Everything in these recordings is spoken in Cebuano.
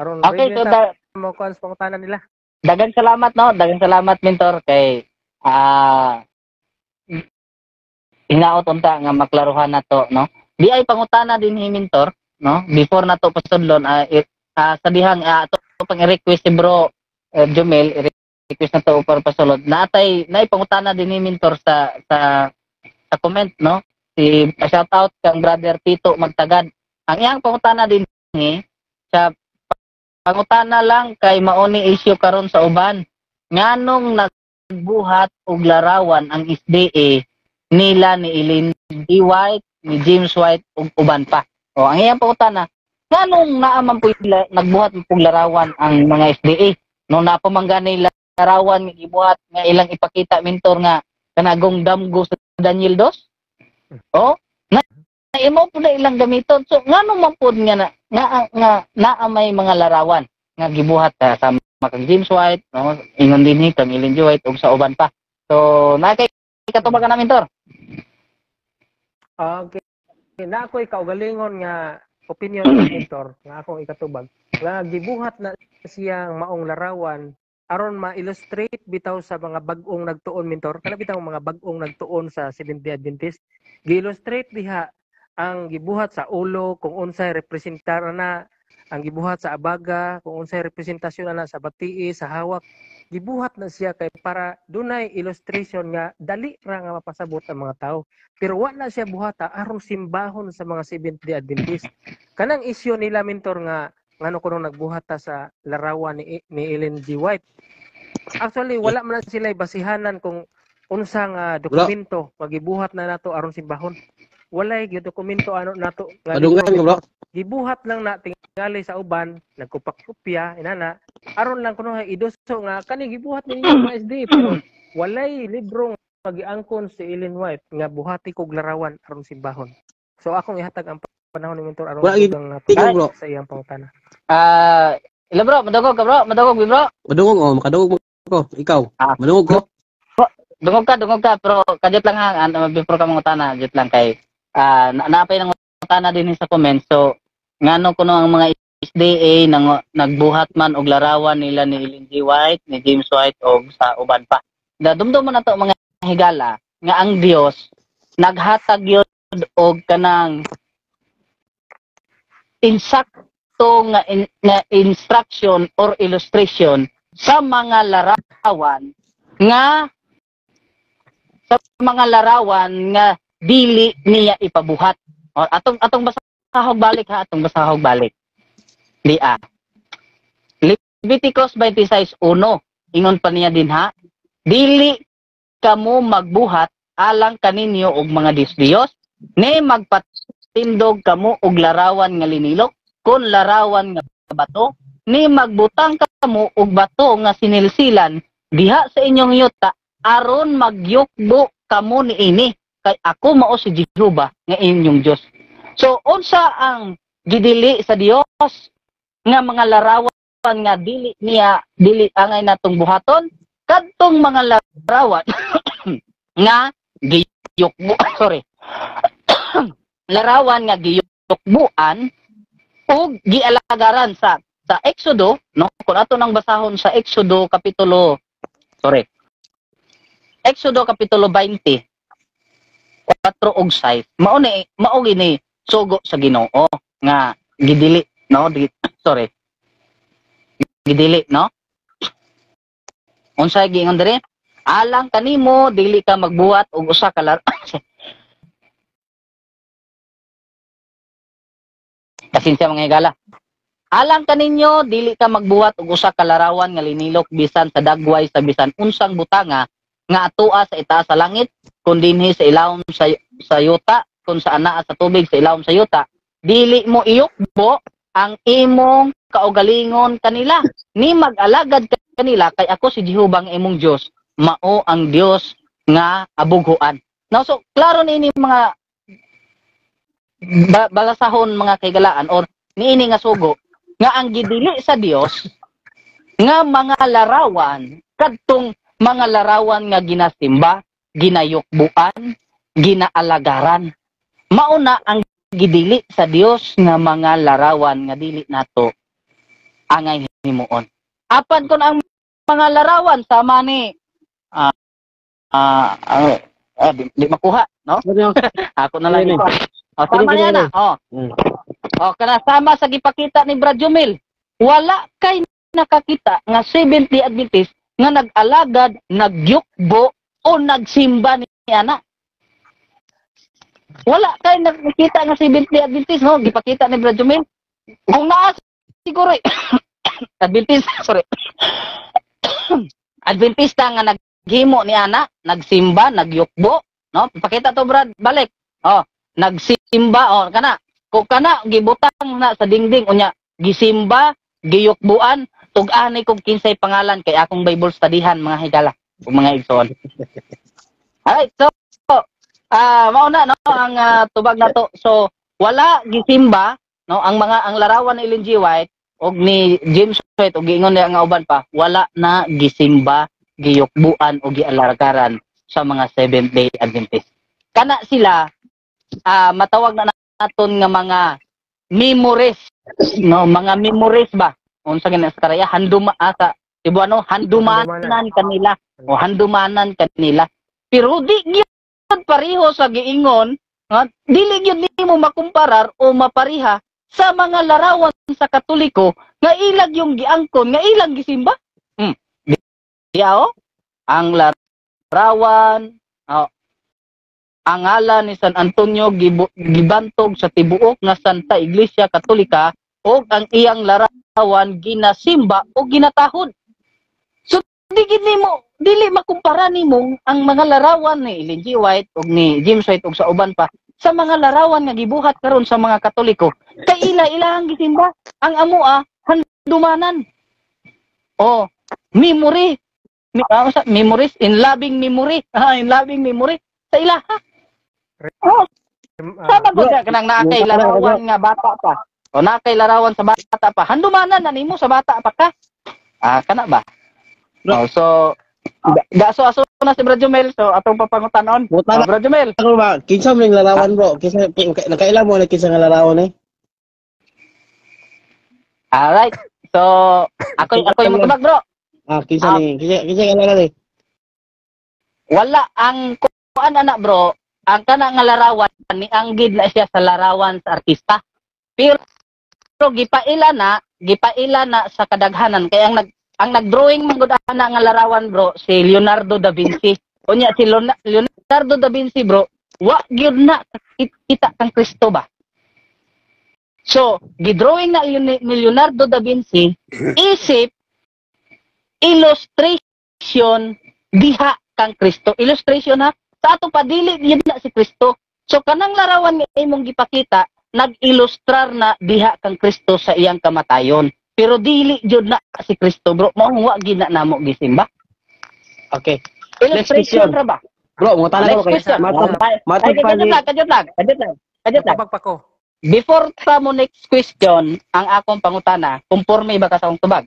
Aron Okay, ready so na ta mo kuan sa pangutana nila. Daghang salamat, no. Daghang salamat, mentor, kay hinaot unta nga maklaruhan na to, no. Di ay pangutana din hi mentor, no. Before na to pasudlon, sa dihang ato pang i-request si bro Jumel, i-request na to para pasulod. Naatay naay pangutana din ni mentor sa comment, no. Si shout out kang brother Tito Magtagad. Ang iyang pangutana din ni sa pangutana lang kay mauni issue karon sa uban. Nganong nagbuhat og larawan ang SDA nila ni Ellen G. White, ni James White ug uban pa? O ang iyang pangutana, nganong naa man po nagbuhat man pug larawan ang mga SDA? No naa pa man gani larawan nga gibuhat nga ilang ipakita, mentor, nga kanagong damgo sa Daniel 2? O na imo po na ilang gamiton. So ngano man pod nga na, nga nga naa may mga larawan nga gibuhat sa kang James White, no, ingon din ni kang Ellen G. White ug sa uban pa. So naa kay katubag na, mentor? Okay. Na ako'y kaugalingon nga opinion ng mentor nga akong ikatubag nga gibuhat na siyang maong larawan aron ma-illustrate bitaw sa mga bag-ong nagtuon, mentor, kana bitaw mga bag-ong nagtuon sa Seventh-day Adventist. Gi-illustrate diha ang gibuhat sa ulo kung unsay representar na, ang gibuhat sa abaga kung unsay representasyon na, sa batii, sa hawak. Gibuhat na siya kay para dunay illustration nga dali ra nga mapasabot ang mga tao, pero wa na siya buhata aron simbahon sa mga Seventh-day Adventist. Kanang issue nila, mentor, nga ngano kuno nagbuhat ta sa larawan ni Ellen G. White, actually wala man na sila basihanan kung unsa nga dokumento magibuhat na nato aron simbahon. Walay gyud dokumento ano nato nga Madungan libro. ka, bro. Gibuhat lang na tingali sa uban, nagkupak-kupya inana, aron lang kuno iduso nga kani gibuhat ninyo mga SD, pero walay libro nga giangkon si Ellen White nga buhati kog larawan aron simbahon. So akong ihatag ang panahon ni mentor aron Wala dugang nato tingog, bro. sa iyang pangutana. Ila bro, madungog ka, bro, madungog bro. Madungog oh, makadungog mo ko. Ikaw. Ah. Madungog ko. Dungog ka, pero kadyot lang ha, ano, before ka mangutana, dyot lang kay naapay nang utana din sa comment. So ngano kuno ang mga SDA nang nagbuhat man og larawan nila ni Ellen G. White, ni James White og sa uban pa? Dumdum mo na to, mga higala, nga ang Dios naghatag yun og kanang insakto nga instruction or illustration sa mga larawan nga dili niya ipabuhat. O, atong basahog balik ha, atong basahog balik. Di a. Leviticus 26:1. Ingon pa niya din ha, "Dili kamo magbuhat alang kaninyo og mga Diyos-Diyos, ni magpatindog kamo og larawan nga linilok, kun larawan nga bato, ni magbutang kamo og bato nga sinilsilan diha sa inyong yuta aron magyukbo kamo niini, kay ako mao si Jehova nga inyong Dios." So unsa ang gidili sa Dios nga mga larawan nga dili niya, dili angay natong buhaton? Kadtong mga larawan nga giyukbo, sorry, larawan nga giyukbuan ug gialagaran sa Exodo, no. Kung ato nang basahon sa Exodo kapitulo, sorry, Exodo kapitulo 20, 4 ug 6, mao ni mao gini sugo sa Ginoo nga gidili, no, di, sorry, gidili, no. Unsay giingon diri? "Alang kanimo, dili ka magbuhat og usa ka pasensya, mga higala. "Alang kaninyo, dili ka magbuhat og usa ka larawan nga linilok bisan sa dagway sa bisan unsang butanga nga atoa sa itaas sa langit, kun dinhi sa ilawom sa yuta, kun sa anaa sa tubig sa ilawom sa yuta. Dili mo iyukbo ang imong kaugalingon kanila ni mag-alagad kanila, kay ako si Jehova ang imong Dios, mao ang Dios nga abughuan." Now, so klaro niini mga balasahon, mga kahigalaan, or niini nga sugo nga ang gidili sa Dios nga mga larawan kadtong mga larawan nga ginasimba, ginayukbuan, ginaalagaran. Mauna ang gidili sa Dios nga mga larawan nga dili nato Angay himuon. Apan kon ang mga larawan sama ni di makuha, no? Ako na lang ito. Oh, sama niya na. Oh. Oh, kana sama sa gipakita ni Brad Jumil. Wala kay nakakita nga Seventh-day Adventist nga nag-alagad, nagyukbo o nagsimba ni ana. Wala kay nakita nga Seventh-day Adventist, no? Gipakita ni Brad Jumil. Kung naa siguro Adventist, sorry. Adventista nga naghimo ni ana, nagsimba, nagyukbo, no? Pakita to, Brad, balik. Oh, nagsimba, oh, kana. Kung kana gibutang na sa dingding unya gisimba, giyukbuan, tug-ani kog kinsay pangalan kay akong Bible studyhan, mga higala ug mga igsoon. Alright, so mao na, no, ang tubag nato. So wala gisimba, no, ang mga ang larawan ni Ellen G. White og ni James White og giingon niya nga uban pa, wala na gisimba, giyukbuan o gialargaran sa mga Seventh Day Adventist. Kana sila matawag na naton nga mga memories, no, mga memories ba? Unsa gani sa karaya, handuma sa Cebuano, handumanan kanila o handumanan kanila. Pero di gyud pareho sa giingon, nga dili gyud nimo makumparar o mapariha sa mga larawan sa Katoliko nga ilag yung giangkon, nga ilang gisimba. Diya, ang larawan, oh, ang ngalan ni San Antonio gibantog sa tibuok nga Santa Iglesia Katolika ug ang iyang larawan ginasimba o ginatahod. So di gid nimo dili makumpara nimo ang mga larawan ni Ellen G. White ug ni James White ug sa uban pa sa mga larawan nga gibuhat karon sa mga Katoliko kay ila ilahang gisimba. Ang amoa handumanan. Oh, memory. Memories in loving memory. In loving memory sa ilaha. Oh, sama gud ka kanang naa kay larawan nga bata pa. O naa kay larawan sa bata pa. Handumanan na nimo sa bata pa ka. Kana ba? Oh, so gaso aso na si Brad Jumel, so atong papangutanon. Oh, Brad Jumel. Ako ba, kinsa man yung larawan, bro? Kinsa nakaila mo na kinsa nga larawan eh? Alright. So ako yung mutubag, bro. Kinsa ni? Kinsa nga larawan eh? Wala ang kuan ana, bro. Ang kana nga larawan ni anggid na siya sa larawan sa artista. Pero gipaila na sa kadaghanan kay ang nagdrawing man gud ana nga larawan, bro, si Leonardo da Vinci. Unya si Leonardo da Vinci, bro, wa gyud na kita kang Kristo ba. So, gidrawing na ni Leonardo da Vinci isip illustration diha kang Kristo. Illustration ha. Sa ato pa dili yun na si Kristo. So kanang larawan nga imong gipakita, nag-ilustrar na diha kang Kristo sa iyang kamatayon. Pero dili jud na si Kristo, bro. Mao wa gid na namo gisimba. Okay. Illustration ra ba? Bro, mo tanaw kay Matod lang, kadjot lang. Before ta mo next question, ang akong pangutana, kumporme ba ka sa akong tubag?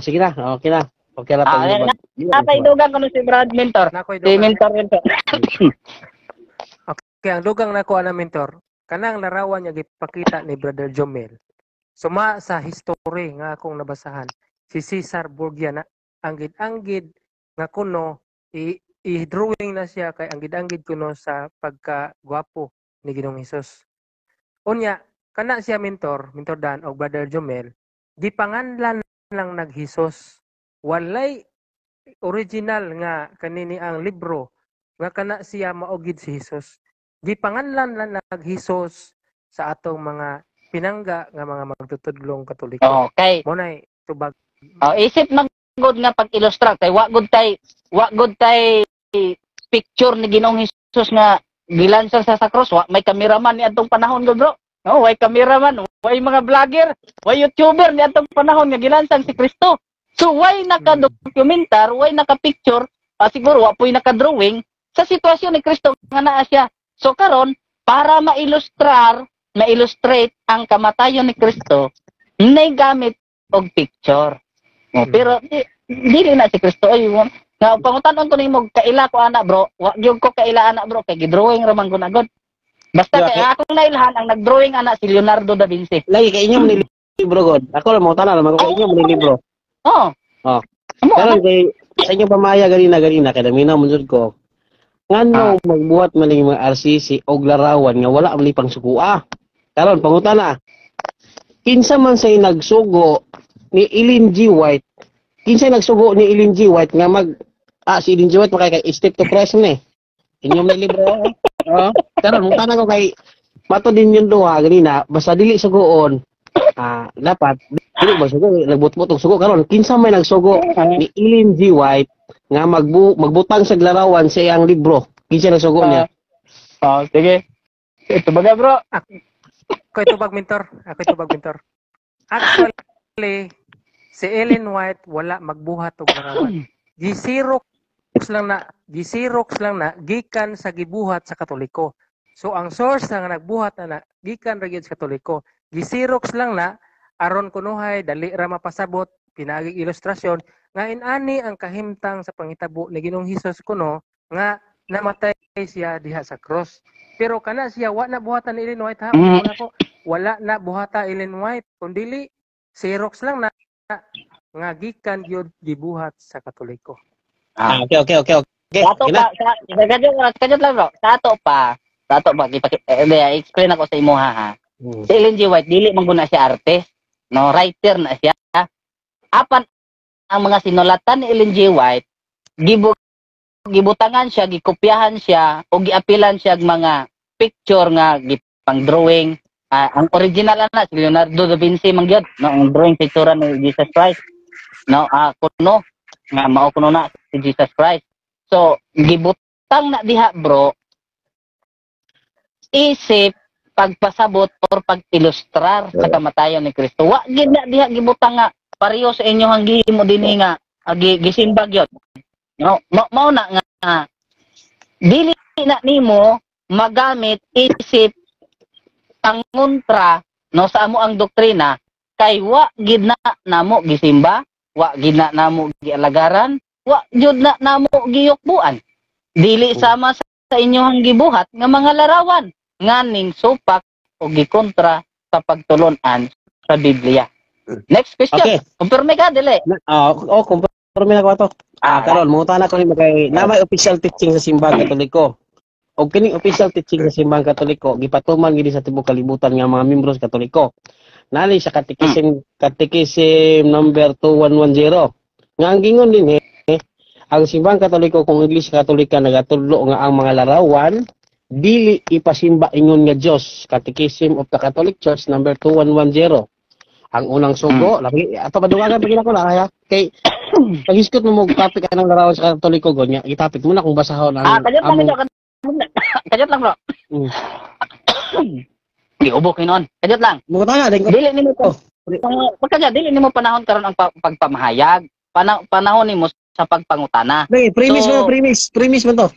Sige na. Okay na. Okay ra pa. Natay dugang kuno si Brad Mentor. Si Mentor. Okay, ang dugang nako ana, Mentor, kanang larawan nga gipakita ni Brother Jomel. Suma sa history nga akong nabasahan, si Cesar Borgia na anggid-anggid nga kuno i-drawing na siya kay anggid-anggid kuno sa pagka-gwapo ni Ginoong Hesus. Unya, kana siya, Mentor, Mentor Dan og Brother Jomel, gipanganlan lang nag Hesus. Walay original nga kanini ang libro nga kana siya maugid si Hesus. Gipanganlan lang nag Hesus sa atong mga pinangga nga mga magtutudlong Katoliko. Okay. Mo nay tubag. Oh, isip man gud nga pag-ilustrar kay wa gud tay picture ni Ginoong Hesus nga gilansar sa cross, wa may cameraman ni adtong panahon gud, bro. No, way cameraman, way mga vlogger, way YouTuber ni adtong panahon nga gilansang si Kristo. So way naka-documentar, way naka-picture, siguro wa po'y naka-drawing sa sitwasyon ni Kristo nga naa siya. So karon para ma-ilustrar, ma-illustrate ang kamatayon ni Kristo, nay gamit og picture. Oh, pero dili na si Kristo. Ay, nga pangutan-on ko nimo kaila ko ana, bro. Wa gyud ko kaila ana, bro, kay gidrawing ra man gud agad. Basta kay akong nailhan ang nagdrawing ana si Leonardo da Vinci. Lagi kay inyo ni libro god. Ako lang mo tanan man ko inyo man libro. Oh. Oh. Amo Karon kay sa inyong pamaya ganina ganina kay naminaw man jud ko. Ngano magbuhat man ning mga RCC og larawan nga wala man ni pang sukua. Karon pangutana. Kinsa man say nagsugo ni Ellen G. White? Kinsa nagsugo ni Ellen G. White nga mag si Ellen G. White makay kay Step to Christ man eh. Inyo man libro. Oh. Karon mutana ko kay mato din yung duha ganina basta dili sugoon. Dapat dili ba sugo nagbutbot og sugo karon kinsa may nagsugo ni Ellen G. White nga magbutang sa larawan sa iyang libro? Kinsa nagsugo niya? Oh, sige. Ito baga bro. Ako itubag mentor. Ako itubag mentor. Actually, si Ellen White wala magbuhat og larawan. Gi-xerox lang na gikan sa gibuhat sa Katoliko. So ang source nga nagbuhat na gikan ra gyud sa Katoliko. Gi-xerox lang na aron kunuhay dali ra mapasabot pinaagi ilustrasyon nga inani ang kahimtang sa pangitabo ni Ginoong Hesus kuno nga namatay siya diha sa cross. Pero kana siya wa na buhatan ni Ellen White ha. Wala ko, wala na buhata Ellen White kundili xerox lang na nga gikan gyud gibuhat sa Katoliko. Okay. Sa ato pa, kajot lang bro. Sa ato pa, explain ako sa imo ha. Si Ellen G. White dili man guna siya artist, no, writer na siya. Apan ang mga sinulatan ni Ellen G. White gibutangan siya, gikopyahan siya o giapilan siya og mga picture nga gipang drawing. Ang original ana si Leonardo da Vinci man gyud, no, ang drawing picture ni Jesus Christ. No, kuno nga mao kuno na si Jesus Christ. So gibutang na diha bro isip pagpasabot or pag-ilustrar sa kamatayon ni Kristo. Wa gid na diha gibutang nga pareho sa inyo ang gihimo dinhi nga gisimbag yun. No, mao na nga dili na nimo magamit isip pangontra no sa amo ang doktrina kay wa gid na namo gisimba, wa gid na namo gialagaran, wa jud na namo giyukbuan. Dili sama sa inyohang gibuhat nga mga larawan nganing supak o gikontra sa pagtulon-an sa Biblia. Next question. Okay. Kumpirme ka dili. Kumpirme na ko ato. Karon mangutana ko nimo kay na may official teaching sa Simbahang Katoliko. Og kining official teaching sa Simbahang Katoliko gipatuman gid sa tibuok kalibutan nga mga miyembro sa Katoliko. Nani sa Catechism number 2110. Nga ang gingon din ang Simbahang Katoliko kung Iglesia Katolika nagatudlo nga ang mga larawan dili ipasimba ingon nga Dios. Catechism of the Catholic Church number 2110. Ang unang sugo, lagi ato padungagan pag ko na kaya kay paghiskot mo mo topic anang larawan sa Katoliko god nya i-topic mo na kung basahon ang Kajot lang bro. Giubo kay noon. Kajot lang. Mo tanga din ko. Dili nimo pagkajot dili nimo panahon karon ang pagpamahayag. Panahon nimo sa pagpangutana. Dili premise mo premise man to.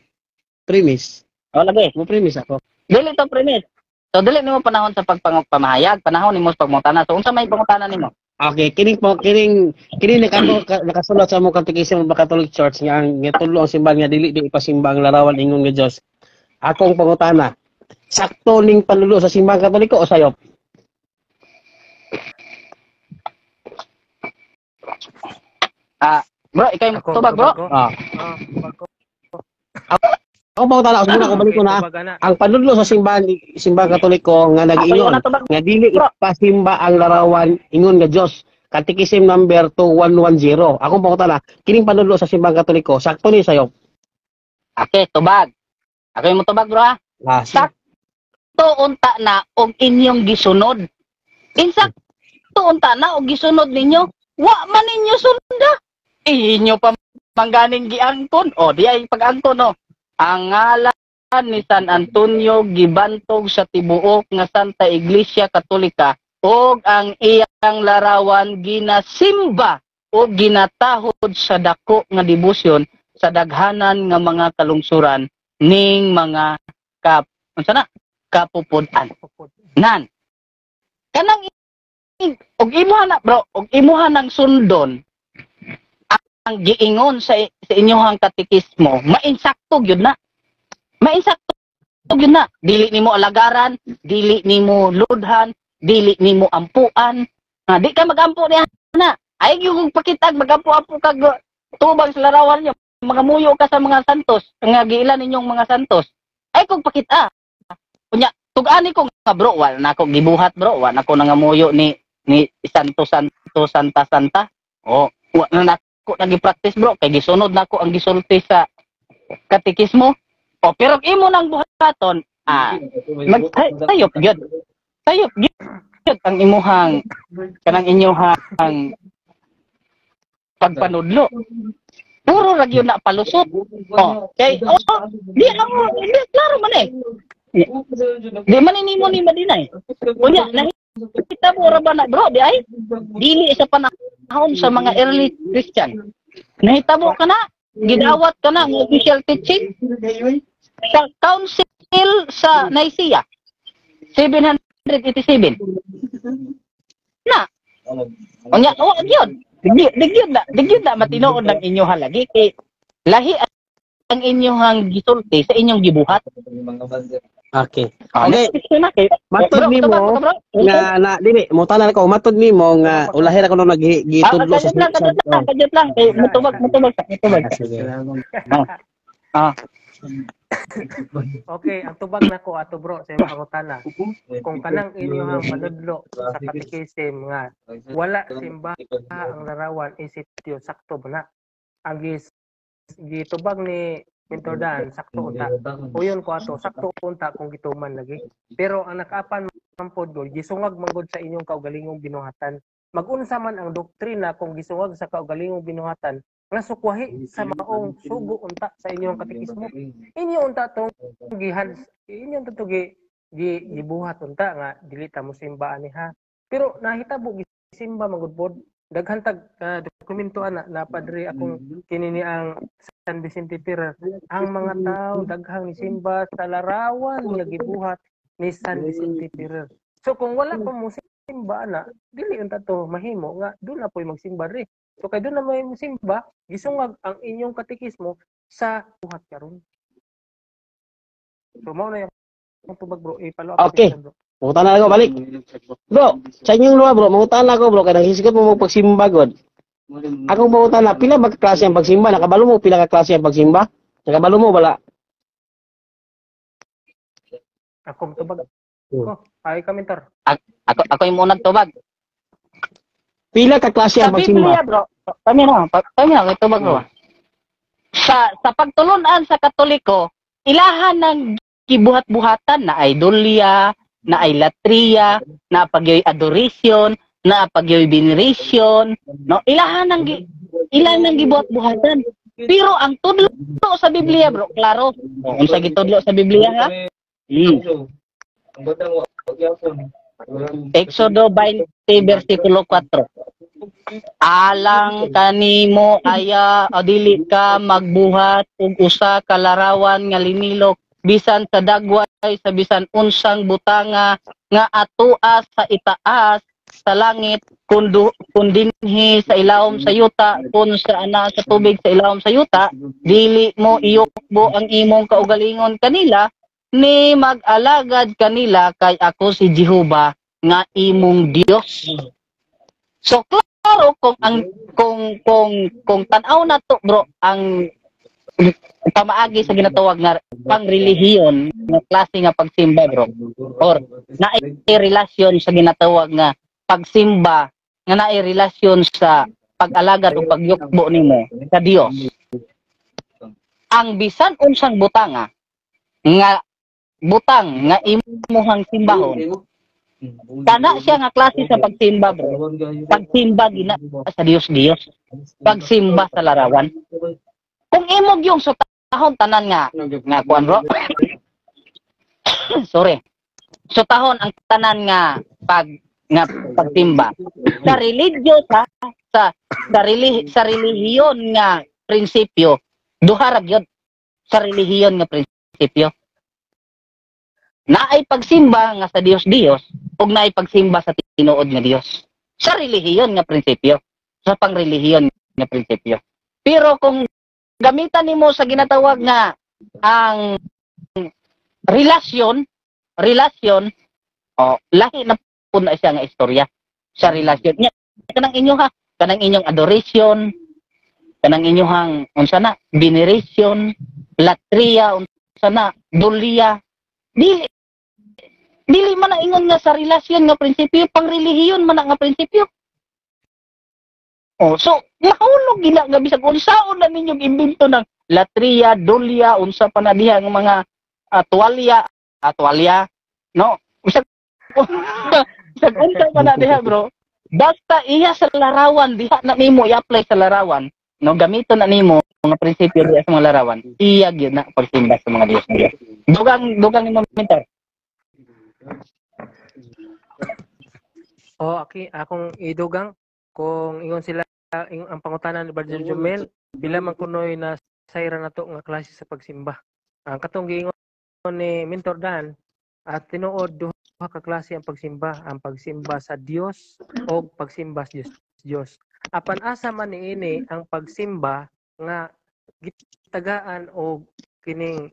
Premise. Oh, lagi. Mo premise ako. Dili to premise. So dili nimo panahon sa pagpamahayag, panahon nimo sa pagpangutana. So unsa may pangutana nimo? Okay, kining nakasulat sa among Catechism of the Catholic Church nga ang gitudlo ang simbahan nga dili di ipasimba ang larawan ingon nga Dios. Akong pangutana, sakto ning panudlo sa Simbahang Katoliko o sayop? Bro, ikay tubag bro. Ako pangutana, muna ko balik ko na. Ang panudlo sa Simbahang Katoliko nga nag-ingon nga dili ipasimba ang larawan ingon nga Dios. Catechism number 2110. Akong pangutana, kining panudlo sa Simbahang Katoliko sakto ni sayop? Okay, tubag. Ako yung tubag bro ha. Sakto unta na og inyong gisunod. Insakto unta na og gisunod ninyo. Wa man ninyo sunda. Inyo pa mangganing giangkon. O di ay pag-angkon no. Ang ngalan ni San Antonio gibantog sa tibuok nga Santa Iglesia Katolika og ang iyang larawan ginasimba o ginatahod sa dako nga debosyon sa daghanan nga mga kalungsuran ning mga kapupud-an. Nan. Kanang og imuha na bro, og imuha ng sundon ang giingon sa inyohang katekismo, mainsakto gyud na. Mainsakto gyud na. Dili nimo alagaran, dili nimo ludhan, dili nimo ampuan, Di ka magampo niya na. Ay yung pakitag magampo-ampo kag tubang sa larawan niyo. Mga muyo ka sa mga santos, nga giilan ninyong mga santos. Ay kung pakita. Unya, tug-ani ko nga bro, wala na ako gibuhat bro, wala na ko nangamuyo ni ni Santo Santo Santa Santa. Oh, wala na ako nagi-practice bro, kay gisunod na ako ang gisulti sa katekismo. O pero imo nang buhaton, mag sayop gyud. Sayop gyud ang imuhang kanang inyuhang pagpanudlo. Puro ra gyud na palusot. Oh, kay oh, di ako, di klaro man eh. Di man nimo ni Madinay. Unya, nakita mo ra ba na bro, di ay dili sa panahon sa mga early Christian. Nahitabo ka na, gidawat ka na ng official teaching sa Council sa Nicaea 787. Na. Unya, oh, gyud. Di gyud na matinuod ng inyo halagi kay lahi ang inyong gisulti sa inyong gibuhat. Okay. Ah, Okay. next na kay Matod bro, nimo tubag ka, bro. Nga na dili mo tanan ko matod nimo nga ulahi ra ko nung gitudlo sa kadiyot lang, kadiyot lang, kadiyot lang. Kay mutubag, mutubag, mutubag. Sige. Ah, Okay, ang tubag nako ato bro sa imong pangutana. Kung kanang inyong panudlo sa catechism nga wala simba ang larawan isityo, sakto ba na? Ang gitubag ni Mentor Dan, sakto unta. Uyon ko ato, sakto unta kung gituman lagi. Pero ang nakaapan man pod gud, gisungag man gud sa inyong kaugalingong binuhatan. Magunsa man ang doktrina kung gisungag sa kaugalingong binuhatan nga sukwahi sa maong sugo unta sa inyong katekismo. Inyo unta tong gihan, inyo unta to gi, gi gibuhat unta nga dili ta mo simba ani ha. Pero nahitabo gisimba man gud pod. Daghan tag dokumento ana na padre akong kini ni ang San Vicente Ferrer. Ang mga tao daghang nisimba sa larawan nga gibuhat ni San Vicente Ferrer. So kung wala pa mo simba ana, dili unta to mahimo nga doon na po'y magsimba ri. So kay doon na may simba, gisungag ang inyong katekismo sa buhat karon. So mao na yung tubag bro, i-follow up Okay. bro. Mangutana ako balik. Bro, sa inyong luwa bro, mangutana ako bro kay naghisgot mo mo pagsimba god. Akong mangutana, pila ba ka klase ang pagsimba? Nakabalo mo pila ka klase ang pagsimba? Nakabalo mo wala? Akong tubag ko. Ay ka mentor. Ako ako yung unang tubag. Pila ka klase Sa ang pagsimba? Biblia, bro. Kami na, may tubag bro. Sa pagtulunan sa Katoliko, ilahan ng gibuhat-buhatan na idolia, na ay latria, na pagyoy adoration, na pagyoy veneration, no? Ilahan ng gibuhat-buhatan. Pero ang tudlo sa Biblia, bro, klaro. Unsa gitudlo sa Biblia ha? Exodo 20 versikulo 4. Alang kanimo aya o dili ka magbuhat og usa ka larawan nga linilok bisan sa dagway sa bisan unsang butanga nga atoa sa itaas sa langit kun dinhi sa ilawom sa yuta kun sa ana sa tubig sa ilawom sa yuta, dili mo iyukbo ang imong kaugalingon kanila ni mag-alagad kanila kay ako si Jehova nga imong Dios. So klaro kung ang kung tan-aw na to bro ang pamaagi sa ginatawag nga pangrelihiyon nga klase nga pagsimba bro, or naay relasyon sa ginatawag nga pagsimba nga naay relasyon sa pag-alagad o pagyukbo nimo sa Dios. Ang bisan unsang butanga nga butang nga imuhang simbahon, kana siya nga klase sa pagsimba bro. Pagsimba gina sa Dios Dios, pagsimba sa larawan. Kung imog yung sutahon tanan nga nga kuan bro. Sorry. Sutahon ang tanan nga pag nga pagsimba sa religyo sa sa sa, sa relihiyon nga prinsipyo, duha ra gyud sa relihiyon nga prinsipyo. Naay pagsimba nga sa Dios Dios ug naay pagsimba sa tinuod nga Dios. Sa relihiyon nga prinsipyo, sa pangrelihiyon nga prinsipyo. Pero kung gamitan nimo sa ginatawag nga ang relasyon, o lahi na po na siya nga istorya. Sa relasyon. Nya kanang inyo ha, kanang inyong adoration, kanang inyohang unsa na, veneration, latria, unsa na, dulia. Dili dili man na ingon nga sa relasyon nga prinsipyo, pang relihiyon man na nga prinsipyo. Oh, so mahulog gina nga bisag unsaon na ninyong imbento ng latria, dulia, unsa pa na diha nga mga tuwalya, tuwalya, no? Bisag bisag unsa pa na diha, bro. Basta iya sa larawan diha na nimo i-apply sa larawan, no, gamito na nimo mga prinsipyo diha sa mga larawan. Iya gyud na pagsimba sa mga Diyos Diyos. Dugang dugang nimo, mentor. O aki akong idugang kung ingon sila ang pangutana ni Brother Jumel, pila man kunoy na sayra nato nga klase sa pagsimba. Ang katong giingon ni Mentor Dan at tinuod duha ka klase ang pagsimba sa Dios o pagsimba sa Dios Dios. Apan asa man niini ang pagsimba nga gitagaan og kining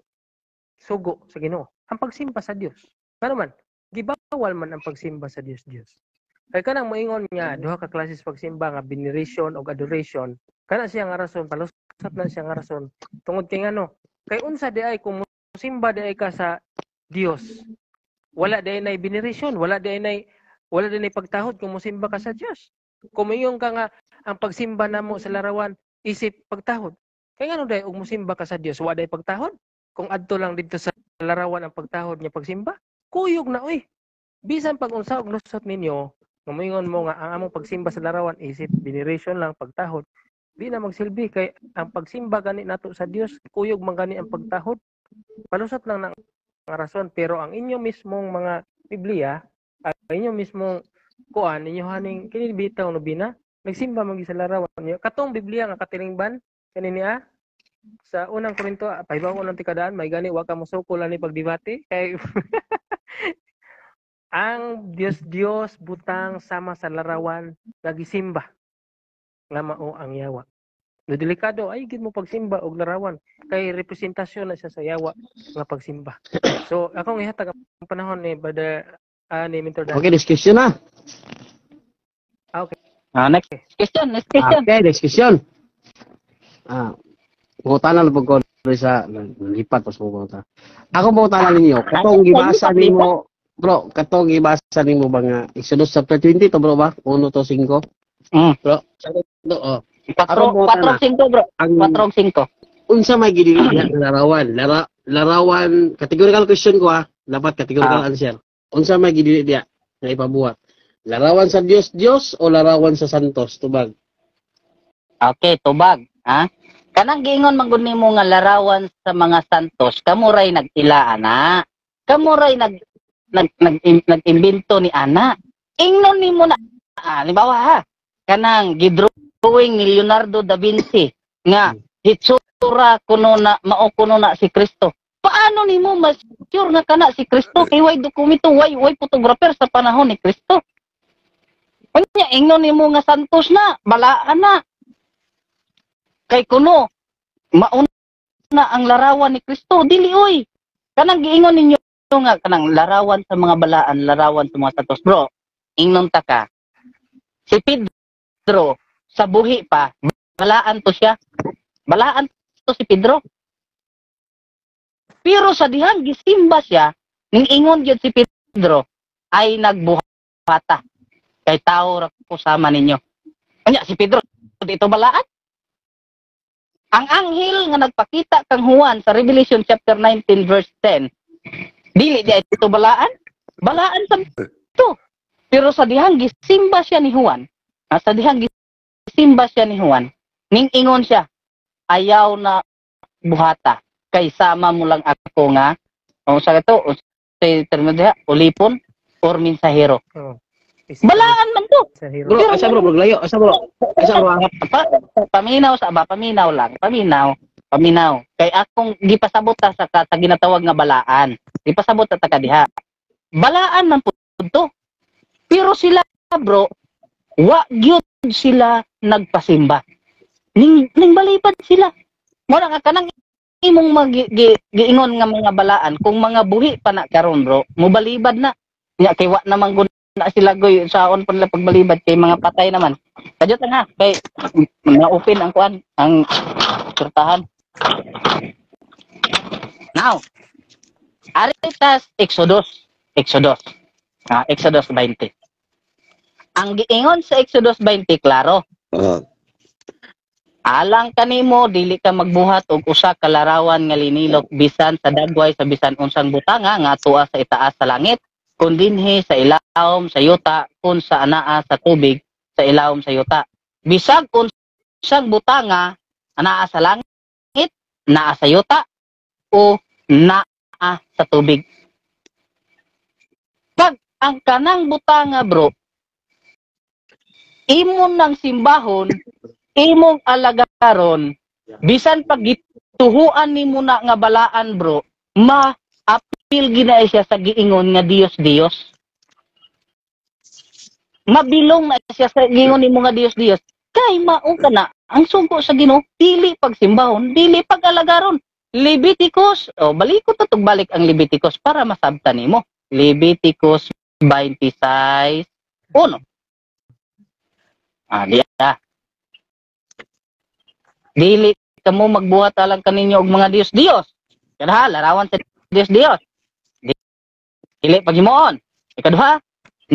sugo sa Ginoo? Ang pagsimba sa Dios. Ngano man gibawal man ang pagsimba sa Dios Dios. Kay kanang moingon nga duha ka klase sa pagsimba nga veneration og adoration, kana siya nga rason, palusot na siya nga rason tungod kay ngano, kay unsa di ay kung mosimba di ay ka sa Dios, wala di ay nay veneration, wala di ay pagtahod kung mosimba ka sa Dios. Kung moingon ka nga ang pagsimba namo sa larawan isip pagtahod, kay ngano di og mosimba ka sa Dios wa di pagtahod? Kung adto lang didto sa larawan ang pagtahod nga pagsimba, kuyog na oy. Bisan pag unsa og lusot ninyo, moingon mo nga ang among pagsimba sa larawan isip veneration lang pagtahod, di na magsilbi kay ang pagsimba gani nato sa Dios kuyog man gani ang pagtahod. Palusot lang ng rason, pero ang inyo mismong mga Biblia, ang inyo mismong kuan inyo haning kini bitaw no bina nagsimba man sa larawan niyo. Katong Biblia nga katilingban kani niya sa unang Korinto, pahibaw ko ng tikadaan, may gani wa ka mosukol ani pagdebate kay ang Dios Dios butang sama sa larawan nga gisimba nga mao ang yawa. No, delikado ay gid mo pagsimba og larawan kay representasyon na siya sa yawa nga pagsimba. So akong ihatag ang panahon ni Brother ni Mentor Dan. Okay, discussion na. Okay. Next question, next question. Okay, next question. Pangutana lang po ko sa lipat pas mo pangutana. Ako pangutana ninyo, katong gibasa nimo, bro, katong gibasa nimo ba nga Exodus chapter 20 to, bro, ba? 1 to 5. Bro, to, oh. 4 Ako, 4 5, bro. Ang 4 5. Unsa may gidili diha nga larawan? Larawan, categorical question ko ha. Dapat categorical answer. Unsa may gidili diha nga ipabuhat? Larawan sa Dios Dios o larawan sa santos? Tubag. Okay, tubag, ha? Kanang giingon man gud nimo nga larawan sa mga santos, kamo ray nag-ila ana. Kamo ray nag nag nag nag-imbento ni ana. Ingnon nimo na, halimbawa ha, kanang gidrawing ni Leonardo da Vinci nga hitsura kuno na mao kuno na si Kristo. Paano nimo mas sure nga kana si Kristo kay way dokumento, way photographer sa panahon ni Kristo? Unya ingnon nimo nga santos na, balaan na. Kay kuno mauna ang larawan ni Kristo, dili oy. Kanang giingon ninyo nga kanang larawan sa mga balaan, larawan sa mga santos, bro. Ingnon ta ka. Si Pedro sa buhi pa, balaan to siya. Balaan to si Pedro. Pero sa dihang gisimba siya, ning ingon gyud si Pedro ay nagbuhata. Kay tao ra ko sama ninyo. Unya si Pedro dito balaan. Ang anghel nga nagpakita kang Juan sa Revelation chapter 19 verse 10, dili di ito balaan. Balaan sa to. Pero sa dihang gisimba siya ni Juan, sa dihang gisimba siya ni Juan, ning ingon siya, ayaw na buhata kay sama mo lang ako nga o sa ito, o sa termo diha, ulipon or mensahero. Oh. Balaan man to. Mensahero. Bro, asa bro, maglayo, asa bro. Asa bro. Paminaw sa ba, paminaw lang, paminaw, paminaw. Kay akong gipasabot ta sa, sa ginatawag nga balaan. Gipasabot ta ka diha. Balaan man pud to. Pero sila, bro, wa gyud sila nagpasimba. Ning balipad sila. Mo na nga kanang imong giingon nga mga balaan kung mga buhi pa na karon, bro, mobalibad na. Nya kay wa naman gud na sila goy saon pa nila pagbalibad kay mga patay naman. Kadyot lang ha kay na-open ang kuan ang surtahan. Now, aritas Exodus, Exodus. Exodus 20. Ang giingon sa Exodus 20 klaro. Alang kanimo dili ka magbuhat og usa ka larawan nga linilok bisan sa dagway sa bisan unsang butanga nga tuwa sa itaas sa langit, kun dinhi sa ilawom sa yuta, kun sa anaa sa tubig sa ilawom sa yuta. Bisag unsang butanga anaa sa langit, naa sa yuta o naa sa tubig. Pag ang kanang butanga, bro, imo nang simbahon, imong alagaron, bisan pag gituhuan nimo na nga balaan, bro, ma-apil gina siya sa giingon nga Dios Dios. Mabilong na siya sa giingon nimo nga Dios Dios. Kay mao ka na ang sugo sa Ginoo, dili pagsimbahon, dili pag-alagaron. Leviticus, oh, baliko to balik ang Leviticus para masabtan nimo. Leviticus 26:1. Ah, diya. Dili kamo magbuhat alang kaninyo og mga Dios-Dios. Kadaha, larawan sa Dios-Dios. Dili paghimuon. Ikaduha,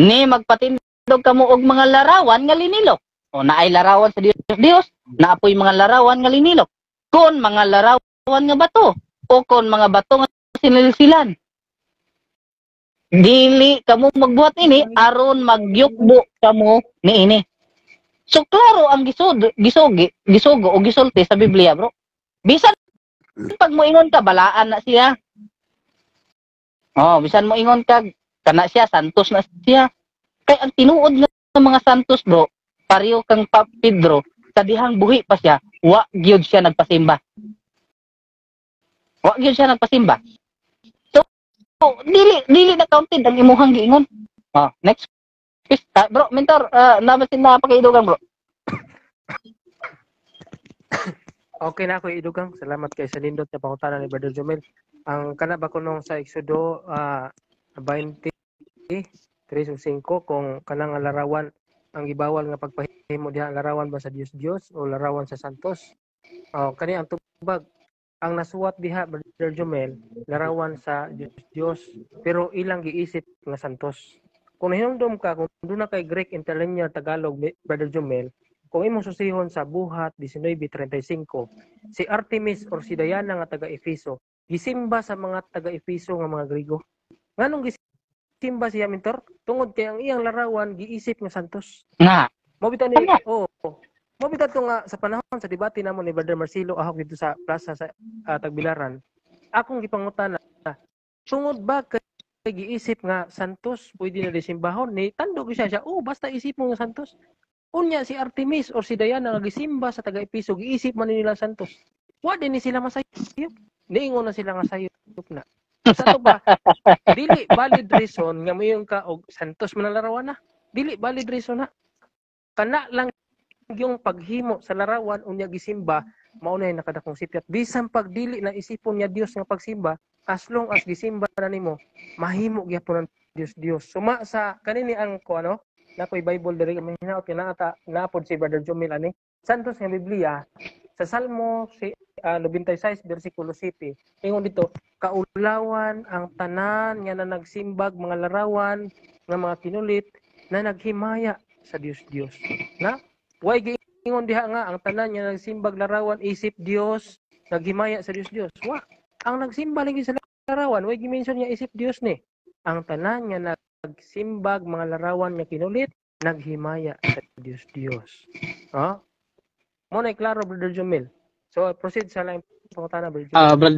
ni magpatindog kamo og mga larawan nga linilok. O naay larawan sa Dios-Dios, naapoy mga larawan nga linilok. Kon mga larawan nga bato o kon mga bato nga sinilsilan. Dili kamo magbuhat ini aron magyukbo kamo niini. So klaro ang gisod, gisugi, gisugo o gisulti sa Biblia, bro. Bisan pag moingon ka balaan na siya. Oh, bisan mo ingon ka kana siya santos na siya. Kay ang tinuod nga mga santos, bro, pareho kang pa Pedro, sa dihang buhi pa siya, wa gyud siya nagpasimba. Wa gyud siya nagpasimba. So dili dili na counted ang imuhang giingon. Oh, next. Bro, mentor, nabasin na pakiidugang, bro. Okay na ako idugang. Salamat kay sa nindot na pangutana ni Brother Jomel. Ang kana ba kunong sa Exodo 23:5 kung kanang larawan ang gibawal nga pagpahimo diha, larawan ba sa Dios Dios o larawan sa santos? Oh, kani ang tubag ang nasuwat diha, Brother Jomel, larawan sa Dios Dios pero ilang giisip nga santos. Kung nahinumdum ka, kung doon na kay Greek Interlinear Tagalog, Brother Jomel, kung imong susihon sa Buhat 19:35, si Artemis or si Diana nga taga-Efeso, gisimba sa mga taga-Efeso nga mga Grigo. Nganong gisimba siya, mentor? Tungod kay ang iyang larawan giisip nga santos. Na. Mao bitaw ni, oh, mao bitaw to nga sa panahon sa debate namo ni Brother Marcelo ahok dito sa plaza sa Tagbilaran. Akong gipangutana, tungod ba kay giisip nga santos pwede na disimbahon? Ni tandog siya siya, oh, basta isip mo nga santos. Unya si Artemis or si Diana nga gisimba sa taga-Episo, giisip man nila santos. Wa din ni sila masayop. Niingon na sila nga sayop na. Sa to ba, dili valid reason nga moingon ka og santos man ang larawan na. Dili valid reason na. Kana lang yung paghimo sa larawan unya gisimba, mao na nakadakong sipyat. Bisan pag dili na isipon niya Dios nga pagsimba, as long as gisimba na nimo, mahimo gyapon ang Dios Dios. Suma sa kanini ang ko ano, nakoy Bible diri kami hinaot kay naata naapod si Brother Jomel ani. Santos nga Biblia sa Salmo si 96 bersikulo 7. Ingon dito, kaulawan ang tanan nga nanagsimbag mga larawan nga mga kinulit na naghimaya sa Dios Dios. Na way giingon diha nga ang tanan nga nagsimbag larawan isip Dios, naghimaya sa Dios Dios. Wa, ang nagsimba lagi sa larawan way gi-mention nga isip Dios ni. Ang tanan nga nagsimbag mga larawan nga kinulit naghimaya sa Dios Dios. Ha? Mo na klaro, Brother Jomel. So proceed sa laing pangutana, Brother Jomel. Brad,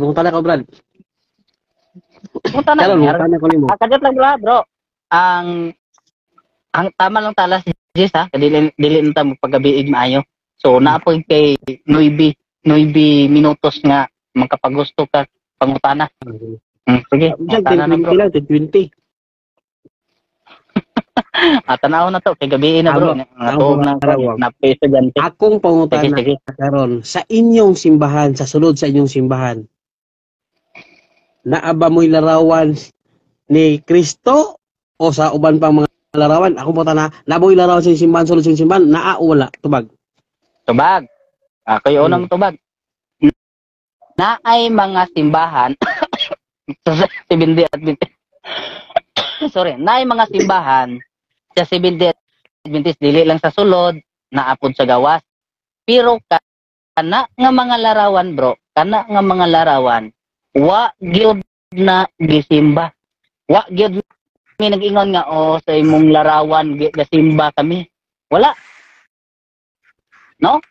pangutana ko, Brad. Pangutana. Pangutana ko nimo. Kadyot lang, bro, bro. Ang tama lang talas Jess, ha, dili dili na ta magpagabiig maayo. So naa po kay 9 minutos nga magkapagusto ka pangutana. Sige, pangutana na, bro. 20. Tanaw na to kay gabi na, bro. Nga na estudyante. Akong pangutana karon sa inyong simbahan, sa sulod sa inyong simbahan, naa ba mo'y larawan ni Kristo o O sa uban pang mga larawan? Ako mo na naboy larawan sa simbahan, sulod sa simbahan, naa o wala? Tubag. Tubag. Ako yung unang tubag. Naay mga simbahan sa Seventh-day Adventist. Sorry, naay mga simbahan sa Seventh-day Adventist, dili lang sa sulod, naapod sa gawas. Pero kana nga mga larawan, bro, kana nga mga larawan, wa gyud na gisimba. Wa gyud mi nag-ingon nga, "Oh, sa imong larawan gisimba kami." Wala. No?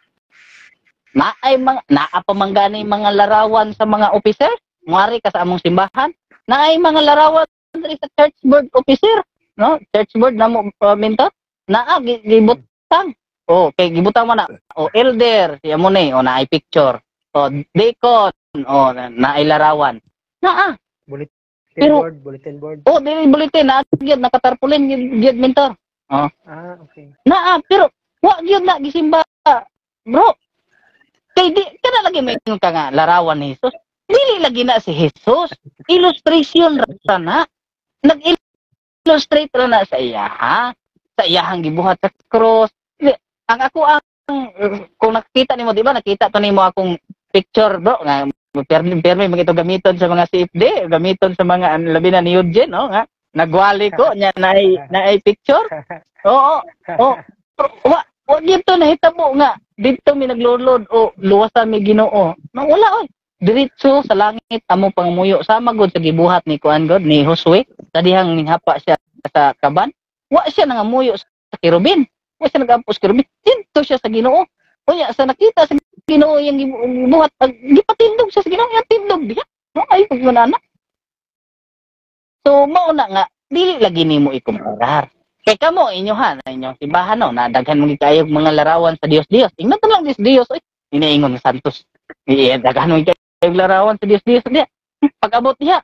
Naay mga naa pa man gani mga larawan sa mga officer. Muari ka sa among simbahan, naay mga larawan diri sa church board officer, no? Church board namo, mentor. Naa gibutang. Oh, kay gibutang mo na. Oh, elder, siya mo ni, oh, naay picture. Oh, deacon, oh, naay larawan. Naa. Bulletin board, bulletin board. Oh, dili bulletin naa gyud nakatarpulin gyud gyud, mentor. Ah, okay. Naa, pero wa gyud na gisimba, bro. Kay di kana lagi may ka nga larawan ni Jesus. Dili lagi na si Jesus. Illustration ra na. Nag-illustrate ra na sa iya, ha? Sa iyahang gibuhat sa cross. Di, ang ako ang kung nakita nimo, di ba? Nakita to nimo akong picture, bro, nga permi permi mga ito gamiton sa mga CFD, gamiton sa mga labi na ni Eugene, no, nga nagwali ko nya naay naay picture. Oo. Oh. Wa wa gyud to nahitabo nga didto mi naglulod o luwasan mi Ginoo. No, wala oy. Diretso sa langit amo pangamuyo, sama gud sa gibuhat ni kuan god ni Josue sa dihang nihapa siya sa kaban. Wa siya nangamuyo sa kerubin. Wa siya nagampos kerubin. Didto siya sa Ginoo. Unya sa nakita sa Ginoo yang gibuhat, gipatindog siya sa Ginoo, yang tindog diha. No, ay pag na. So mao na nga dili lagi nimo ikumparar. Kay kamo inyo ha, inyong simbahan, no, na daghan mo kayog mga larawan sa Dios Dios. Ingnan lang Dios Dios oy. Iniingon nga Santos. Iya, daghan mo kayog larawan sa Dios Dios diha. Pag-abot diha.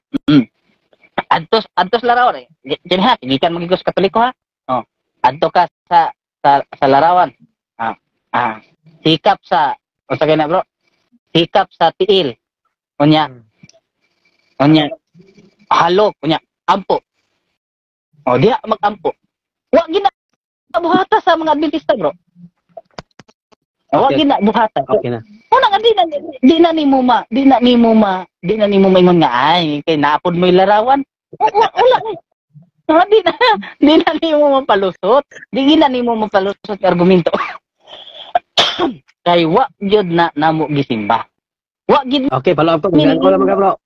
Adtos adtos larawan eh. Kini ha, gikan mo sa Katoliko ha. Oh. Adto ka sa larawan. Ah. Sikap sa unsa kay na, bro? Sikap sa tiil. Unya, unya halok, unya ampo. Oh, diha magampo. Wa gina buhata sa mga Adventista, bro. Wa gina buhata. Okay na. Una nga di na nimo maingon nga ay kay naapod mo larawan. Wala. Ah, di na nimo mapalusot. Di gina nimo mapalusot argumento. Kay wa gyud na namo gisimba. Wa gyud. Okay, follow up ko. Magkaan ko lang mga bro.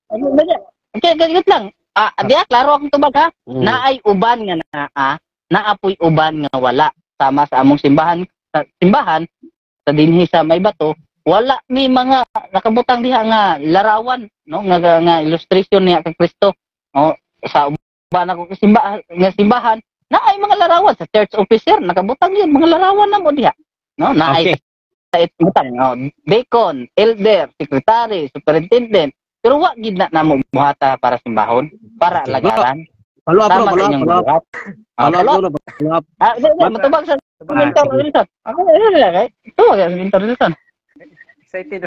Okay, okay, lang. Ah, diya klaro akong tubag ha. Naay uban nga naa, naapoy uban nga wala. Sama sa among simbahan, sa simbahan sa dinhi sa may bato, wala ni mga nakabutang diha nga larawan, no, nga nga illustration niya kay Kristo. No, sa uban ako simbahan nga simbahan, naay mga larawan sa church officer, nakabutang yun mga larawan na mo diha. No, naay sa butang, no, deacon, elder, secretary, superintendent, pero wa gid na namo buhata para simbahon, para alagaran. Follow up, bro, Tama sa follow up, inyong follow up. buhat. Ah, Follow up, follow up. bro, follow up. Ah, di, di, matubag sa Mentor sige. Wilson. Ako, ano na kay? Tubag sa Mentor Wilson. Excited.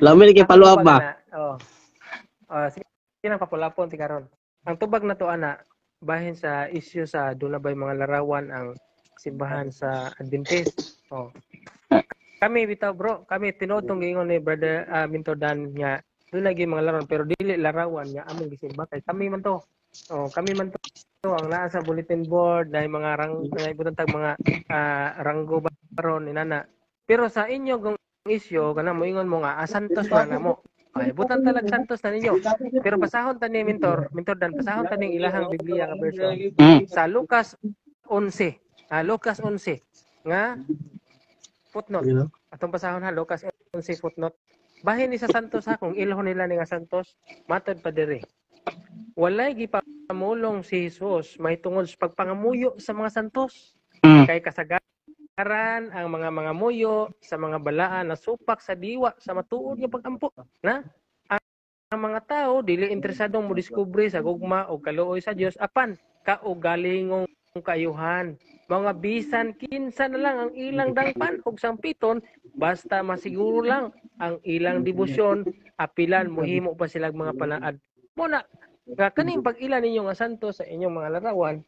Lami ni kay follow up Ang ba? tubag na, oh. Ah, sige nang papulapon ti karon. Ang tubag na to ana bahin sa issue sa doon na ba'y mga larawan ang simbahan sa Adventist. Oh. Kami bitaw, bro, kami tinuod tong giingon ni brother Minto Dan nga doon lagi mga larawan pero dili larawan nga among gisimba kay kami man to. Oh, kami man to ang naa sa bulletin board na mga rang na ibutang tag mga ranggo baron inana. Pero sa inyo kung issue kana moingon mo nga Santos man namo. Ay, butan talag Santos na ninyo. Pero basahon ta ni Mentor, Mentor Dan, basahon ta ning ilahang Biblia nga version sa Lucas 11. Ah, Lucas 11 nga footnote. Atong basahon ha, Lucas 11 footnote. Bahin ni sa Santos ha, kung ilhon nila ni nga Santos, matod pa diri. Walay gipamulong si Jesus mahitungod sa pagpangamuyo sa mga santos. Kay kasagaran ang mga muyo sa mga balaan na supak sa diwa sa matuod nga pagampo na ang mga tao dili interesadong modiskubre sa gugma o kaluoy sa Dios apan kaugalingong kaayuhan, mga bisan kinsa na lang ang ilang dangpan og sampiton basta masiguro lang ang ilang debosyon, apilan mohimo pa silang mga panaad mo na. Nga kaning pag-ila ninyo nga santo sa inyong mga larawan,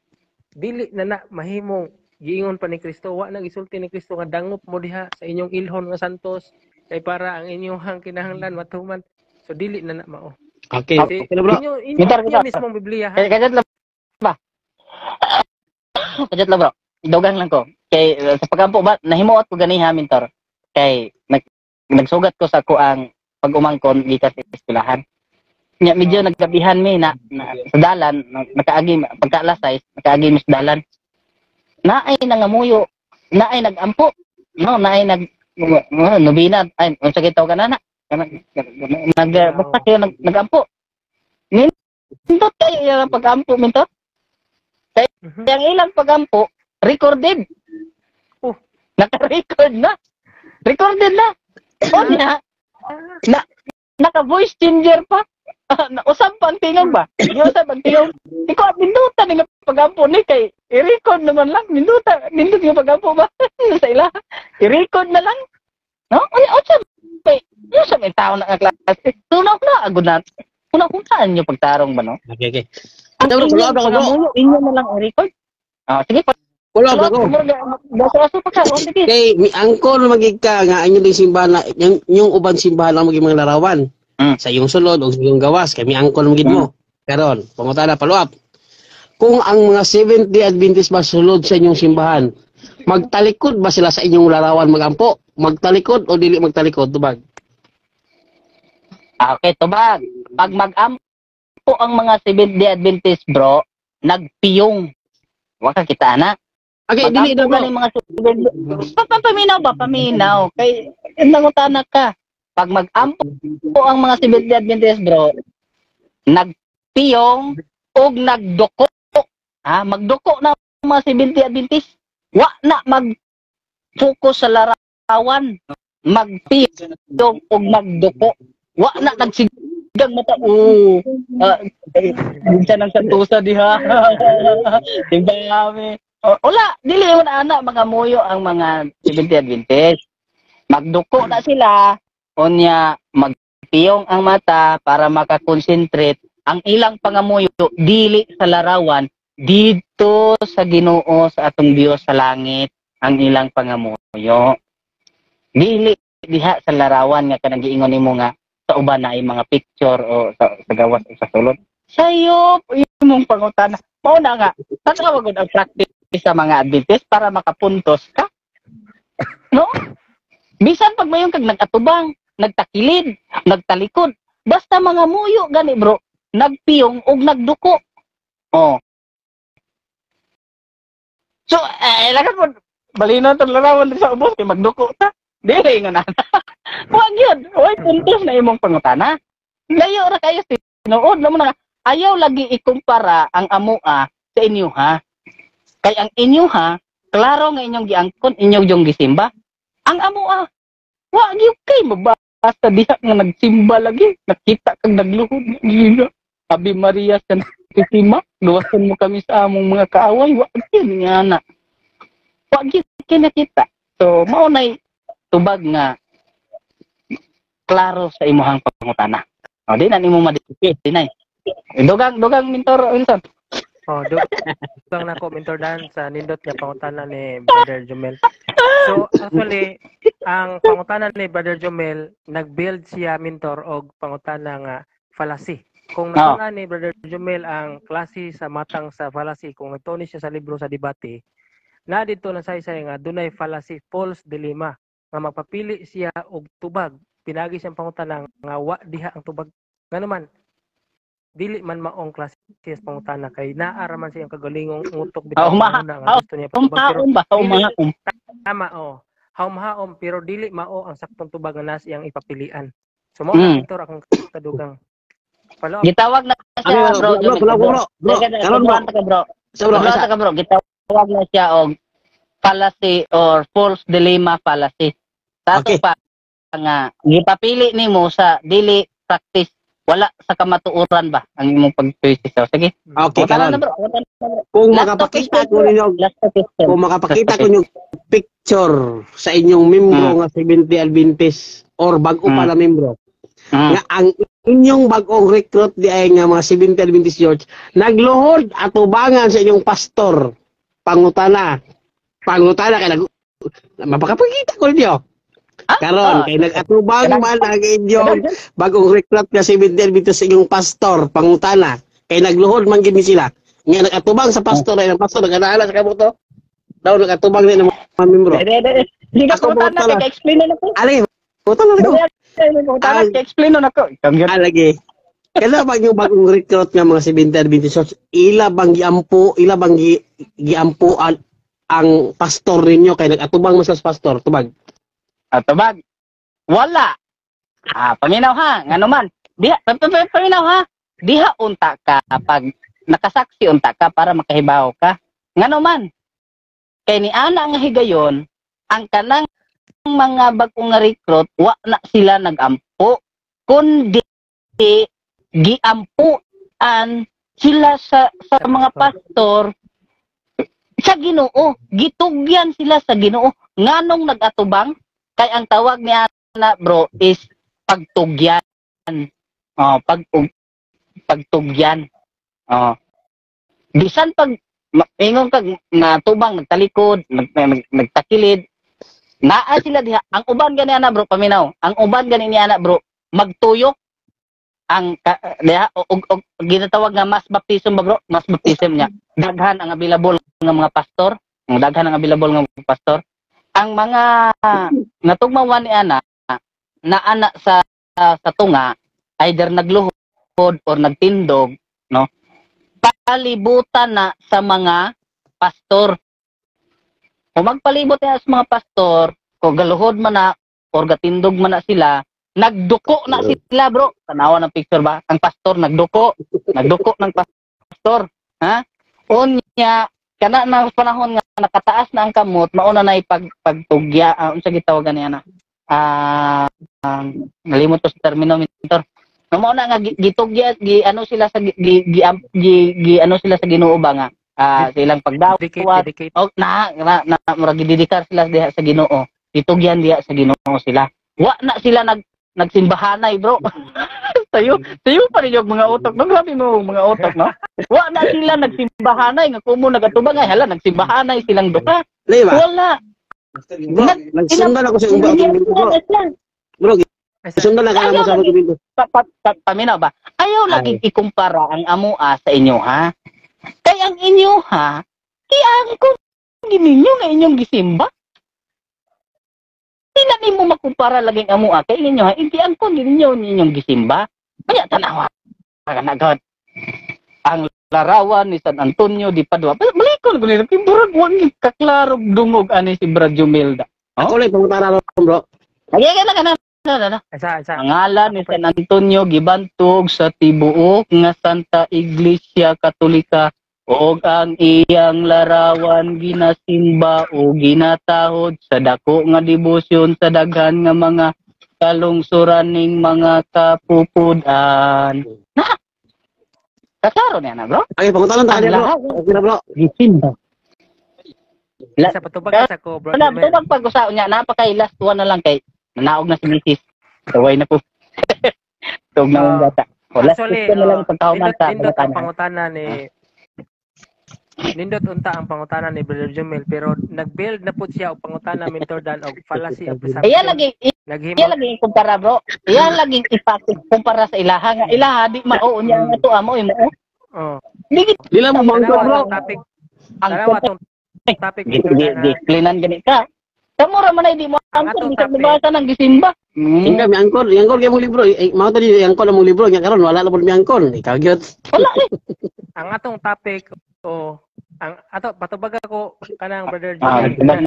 dili na na mahimong giingon pa ni Kristo, wa na gisulti ni Kristo nga dangop mo diha sa inyong ilhon nga santos kay para ang inyong kinahanglan matuman. So dili na na mao. Okay, Kasi okay na, bro. inyo, Mintor, inyo mintor. mismong Biblia, ha. Kay kajat lang ba? Kajat lang, bro. Dugang lang ko. Kay sa pagampo ba nahimuot ko ganiha, mentor. Kay nagsugat ko sa kuang pag-umangkon gikan sa eskwelahan. Nya medyo naggabihan mi na sa dalan, nakaagi pagka alas 6, nakaagi mi sa dalan. Naay nangamuyo, naay nagampo, no, naay nag nobina, ay unsa kay tawag na nag basta kayo nagampo. Nindot kayo ilang pagampo, mentor. Ang ilang pagampo recorded. Oh. Naka-record na. Recorded na. O niya, na naka voice changer pa. Usab pa ang tingog ba? Usab ang tingog. Di ko ninduta ni nga pagampo ni kay i-record naman lang. Ninduta, nindot nga pagampo ba sa ila. I-record na lang. No? Uy, unsa may unsa may tao na nga klase. Tunaw na agud na. Una-unaan nyo pagtarong ba, no? Okay. Ang Bro, inyong follow up ako, bro. pangamuyo, inyo na lang i-record. Ah, sige, Follow up ako. Baso-aso pa ka. Oh, sige. Kay mi angkon magig ka nga ang inyong simbahan na yung uban simbahan lang maging mga larawan. Sa iyong sulod o sa iyong gawas kay mi angkon magid mo. Karon, pangutana, follow up. Kung ang mga Seventh-day Adventist ba sulod sa inyong simbahan, magtalikod ba sila sa inyong larawan magampo? Magtalikod o dili magtalikod, tubag? Ah, okay, tubag. Pag mag-ampo ang mga Seventh-day Adventist, bro, nagpiyong. Wa ka kita ana. Okay, dili na, Mag-ampo bro. gani mga Seventh-day. Paminaw ba? Paminaw. Kay nangutana ka. Pag mag-ampo ang mga Seventh-day Adventist, bro, nagpiyong og nagduko. Ha, magduko na ang mga Seventh-day Adventist. Wa na mag-focus sa larawan. Magpiyong og magduko. Wa na nagsigang mata. Oo. Minsan ang santusa diha. Diba kami? O, wala, dili mo na ana mga muyo ang mga Seventh-day Adventist. Magduko na sila, unya magpiyong ang mata para makakonsentrate ang ilang pangamuyo dili sa larawan, didto sa Ginoo, sa atong Dios sa langit ang ilang pangamuyo. Dili diha sa larawan nga kanang giingon nimo nga sa uban na ay mga picture o sa gawas o sa sulod. Sayop imong pangutana. Mao na nga tanawa gud ang practice sa mga Adventist para makapuntos ka. No? Bisan pag mayon kag nag-atubang, nagtakilid, nagtalikod, basta mga muyo gani, bro, nagpiyong og nagduko. Oh. So, eh, lagat mo, balino itong larawan sa ubos, kay magduko ta. Dili nga na. Wag yun. Oy, puntos na imong pangutana. Layo ra kayo tinuod na mo na. Ayaw lagi ikumpara ang amoa sa inyo, ha. Kay ang inyo, ha, klaro nga inyong giangkon, inyong yung gisimba. Ang amoa, wa gyud kay mabasa diha nga nagsimba lagi. Nakita kag nagluhod. Ave Maria Santissima, luwasan mo kami sa among mga kaaway. Wa gyud nga na. Wa gyud kay nakita. So mao nay tubag nga klaro sa imuhang pangutana. O di na nimo ma-deny. Dugang dugang, Mentor Wilson. Oh, dugang nako, Mentor Dan, sa nindot nga pangutana ni Brother Jumel. So, actually, ang pangutana ni Brother Jumel, nag-build siya, mentor, og pangutana nga fallacy. Kung natun ni Brother Jumel ang klase sa matang sa fallacy, kung nagtuni siya sa libro sa debate, na dito na saysay nga dunay fallacy, false dilemma, nga magpapili siya og tubag, pinagi siyang pangutana nga wa diha ang tubag. Ngano man, dili man maong klase sa pangutana kay naa ra man siyang kagalingong utok bitaw una nga gusto niya patubag pero Haum ba? Haum. Tama, oh. Haum-haom pero dili mao ang saktong tubag nga nas iyang ipapilian. So mao na, mentor, akong kadugang. Follow up. Gitawag na siya, Ano, bro. bro, bro, bro, bro, Teka, karon, bro. ka, bro. Sa bro, Bro, isa. ka, bro. Gitawag na siya og fallacy or false dilemma fallacy. Tato pa nga gipapili nimo sa dili practice, wala sa kamatuoran ba ang imong pag-choice. So, sige. Okay, Wala karon. na, bro. Wala na, bro. Kung Last makapakita question, ko ninyo Last question. kung makapakita ko ninyo picture sa inyong membro nga Seventh-day Adventist or bag-o pa na membro nga ang inyong bagong recruit di ay nga mga 70 Adventist Church nagluhod atubangan sa inyong pastor? Pangutana. Pangutana kay nag mapakapagita ko ninyo. Karon kay nag-atubang man ang inyong bagong recruit nga 70 Adventist sa inyong pastor, pangutana kay nagluhod man gid ni sila. Nga nag-atubang sa pastor ay ang pastor nag-ana sa kabuto. Daw nag-atubang ni mga membro. Di ka pangutana kay explain na ko. Ali, pangutana na ko. Pangutana kay explain na ko. Lagi. Kailan bang yung bagong recruit nga mga 70 Adventist Church, ila bang giampo, ila bang giampuan ang pastor ninyo kay nag-atubang man sa pastor? Tubag. Tubag. Wala. Paminaw ha, ngano man. Diha paminaw ha. Diha unta ka pag nakasaksi unta ka para makahibaw ka. Ngano man. Kay ni ana nga higayon, ang kanang mga bagong nga recruit, wa na sila nagampo, kundi giampuan sila sa mga pastor sa Ginoo. Gitugyan sila sa Ginoo. Nganong nagatubang? Kay ang tawag ni ana bro is pagtugyan. Oh, pagtugyan. Oh. Bisan pag ingon kag natubang nagtalikod, nagtakilid, naa sila diha. Ang uban gani ana bro, paminaw. Ang uban gani ni ana bro, magtuyok ang diha og ginatawag nga mass baptism ba bro? Mass baptism niya. Daghan ang available nga mga pastor, ang daghan ang available nga mga pastor. Ang mga natugmawan ni ana na ana sa tunga either nagluhod or nagtindog, no? Palibutan na sa mga pastor. Kung magpalibot na sa mga pastor, kung galuhod man na or gatindog man na sila, nagduko na sila bro. Tanawa ng picture ba? Ang pastor nagduko. Nagduko ng pastor. Ha? Unya, kana na panahon nga nakataas na ang kamot, mauna na pagtugya, unsa gitawagan niya na? Nalimot ko sa termino mentor. Mauna nga gitugya, gi ano sila sa gi, gi, gi, gi ano sila sa Ginoo ba nga silang pagdawat og na na murag gidedikar sila diha sa Ginoo. Gitugyan diha sa Ginoo sila. Wa na sila nagsimbahanay bro. Tayo pa rin yung mga utok no, grabe mo mga utok no. Wa na sila nagsimbahanay nga kumo nagatubang ay hala nagsimbahanay silang duha. Wala. Bro, nagsundan ako sa ubang bro. Bro, sundan lang ka sa mga paminaw ba? Ayaw lagi ikumpara ang amoa sa inyo ha. Kay ang inyo ha, kiangkon gininyo nga inyong gisimba. Di na nimo makumpara laging amoa kay inyo ha, giangkon ninyo inyong gisimba. Kaya tanawa kanagod. Ang larawan ni San Antonio di Padua. Balikon ko nila, burag wang kaklaro dungog ani si Brad Jumelda. Oh? Ako lang pangutana bro. Ay na. Isa. Ang ngalan ni San Antonio gibantog sa tibuok nga Santa Iglesia Katolika og ang iyang larawan ginasimba o ginatahod sa dako nga debosyon sa daghan nga mga kalungsuran ning mga kapupud-an. Na. Kaklaro niya na bro. Ay pangutana ta bro. Okay na bro. Gisimba. Sa patubag sa ko bro. Tubag pag usa niya napakay last one na lang kay nanaog na si Mrs. Taway na po. Tug na ang bata. Wala. Actually, na lang pagkahuman sa nindot ang pangutana ni nindot unta ang pangutana ni Brother Jumel pero nag-build na po siya og pangutana Mentor Dan og fallacy of presumption. Iya lagi iya lagi ikumpara bro. Iya lagi ipakikumpara sa ilaha nga ilaha di mao unya nga to amo imo. Oh. Di lang mo mangko bro. Ang tong topic gi-explainan gani ka. Kamura man ay di mo angkor, di ka mabasa ng gisimba. Hindi, may angkor. Angkor kay mong libro. Mao tadi angkor ang mong libro. Nga karon wala na po may angkor. Ikaw gyud. Wala eh. Ang atong topic o ang ato patubag ako kanang Brother Jomel.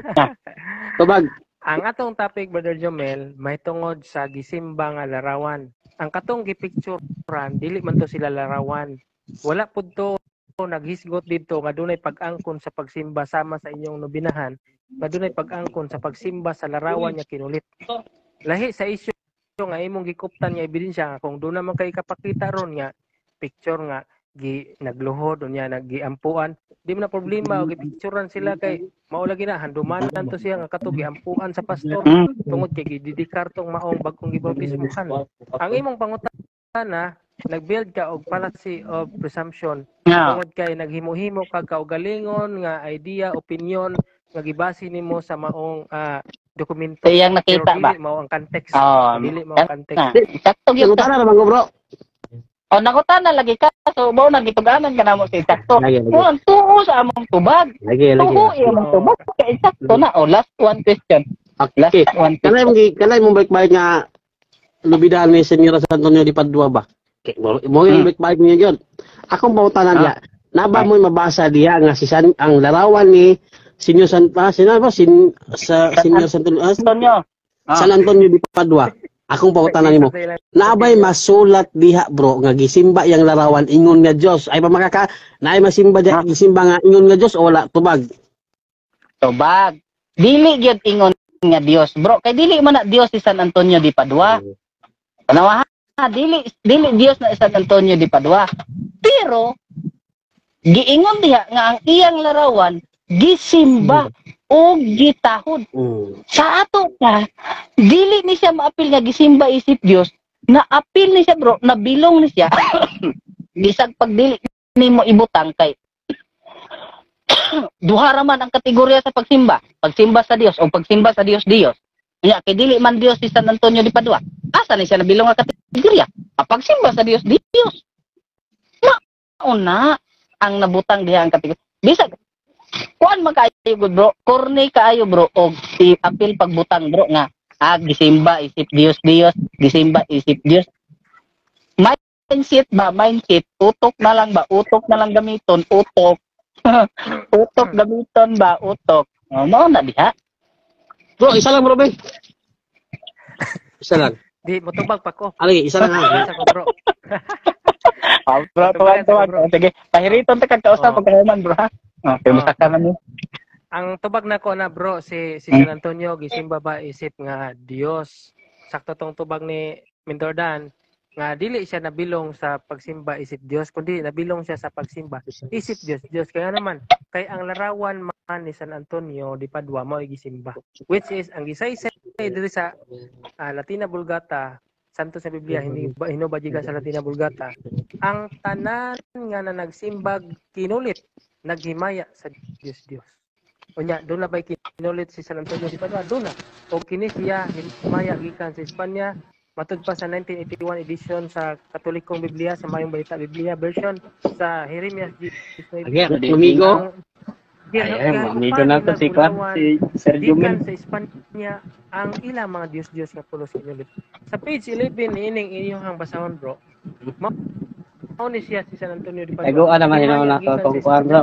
Tubag. Ang atong topic Brother Jomel may tungod sa gisimba nga larawan. Ang katong gipicturean dili man to sila larawan. Wala pud to naghisgot didto nga dunay pag-angkon sa pagsimba sama sa inyong nobinahan. Nga dunay pag-angkon sa pagsimba sa larawan nga kinulit. Lahi sa isyu nga imong gikuptan nga ebidensya nga kung doon naman kay kapakita ron nga picture nga gi nagluhod unya naggiampuan, di man na problema og gipicturean sila kay mao lagi na handumanan to siya nga kato giampuan sa pastor tungod kay gididikar tong maong bagong gibautismohan. Ang imong pangutana pangutana, nag-build ka og fallacy of presumption tungod kay naghimo-himo ka kaugalingon nga idea, opinion nga gibase nimo sa maong dokumento. Sa iyang Pero nakita ba? dili mao ang context. Oh, Dili mao ang context. na. Sakto gyud ka. Nangutana naman ko, bro. O nakutana lagi ka, so mao na gituganan ka namo sa sakto. Lagi, lagi. Mo ang tuo sa among tubag. Lagi, lagi. Tuo imong tubag kay sakto na. O last one question. Last Okay. one Kanay question. mo kanay mo balik-balik nga lubidahan ni Senyor San Antonio di Padua ba? Okay, mo yung balik-balik niyo yun. Akong pangutana niya, naba mo mabasa diha nga si San, ang larawan ni Senyor San sino ba sin sa Senyor San Antonio Antonio. San Antonio di Padua. Akong pangutana nimo. Naabay masulat diha, bro, nga gisimba yang larawan ingon nga Dios. Ay pa makaka naay masimba diha gisimba nga ingon nga Dios o wala, tubag? Tubag. Dili gyud ingon nga Dios, bro. Kay dili man na Dios si San Antonio di Padua. Tanawa ha, dili Dios na San Antonio di Padua. Pero giingon diha nga ang iyang larawan gisimba o gitahod. Sa ato ka, dili ni siya maapil nga gisimba isip Dios, na apil ni siya, bro, nabilong ni siya. Bisag pag dili nimo ibutang kay duha ra man ang kategorya sa pagsimba, pagsimba sa Dios o pagsimba sa Dios Dios. Nya kay dili man Dios si San Antonio di Padua. Asa ni siya nabilong nga kategorya? Ang pagsimba sa Dios Dios. Mauna ang nabutang diha ang kategorya. Bisag kuan man kaayo gud, bro, corny kaayo, bro, og i-apil pagbutang, bro, nga gisimba isip Dios Dios, gisimba isip Dios. Mindset ba, mindset, utok na lang ba, utok na lang gamiton, utok. Utok gamiton ba, utok. Oh, mao na diha. Bro, isa lang, bro, be. Isa lang. Di motubag pa ko. Ah, lagi, isa lang ha. Isa ko, bro. Ah, bro, tuwag, tuwag. Sige, pahiriton ta kag kausap pagkahuman, bro, ha. Oh, kay musaka na mo. Ang tubag nako na, bro, si San Antonio gisimba ba isip nga Dios? Sakto tong tubag ni Mentor Dan nga dili siya nabilong sa pagsimba isip Dios kundi nabilong siya sa pagsimba isip Dios Dios, kaya naman kay ang larawan man ni San Antonio di Padua mao gisimba, which is ang gisaysay diri sa Latina Vulgata, Santo sa Biblia hindi ba hinubajigan sa Latina Vulgata, ang tanan nga na nagsimbag kinulit naghimaya sa Dios Dios. Unya, doon na ba'y kinulit si San Antonio di Padua? Doon na. O kini siya, himaya gikan sa Espanya, matud pa sa 1981 edition sa Katolikong Biblia, sa Mayong Balita Biblia version, sa Jeremias 19. Again, amigo. Ay, ay, amigo na to si Kwan, si Sir Gikan Jumil. Sa Espanya ang ilang mga Diyos-Diyos nga pulos kinulit. Sa page 11 niining inyong basahon, bro. Mao ni siya si San Antonio di Padua. Taguan naman yun Himaya na gikan to tong sa kuan, bro.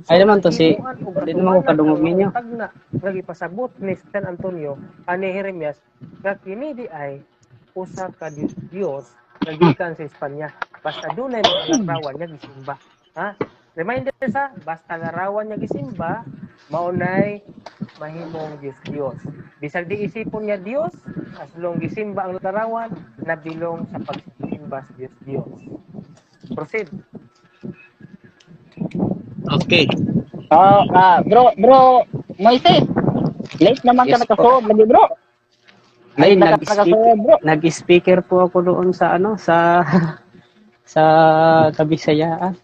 Ay naman to si Gimuan og di naman ko kadungog ninyo. Tagna nga gipasabot ni San Antonio ani Jeremias nga kini di ay usa ka Diyos Diyos nga gikan sa Espanya. Basta dunay mga larawan nga gisimba. Ha? Reminder sa basta larawan nga gisimba, mao nay mahimong Diyos Diyos. Bisag di isipon nga Diyos, as long gisimba ang larawan, nabilong sa pagsimba sa Diyos Diyos. Proceed. Okay. Oh, bro, bro, Moises. Late naman ka Yes po. nakasuod lagi, bro. Ay, Late na ka nag-speaker, nakasuod, bro. nag-speaker po ako doon sa ano, sa Kabisayaan.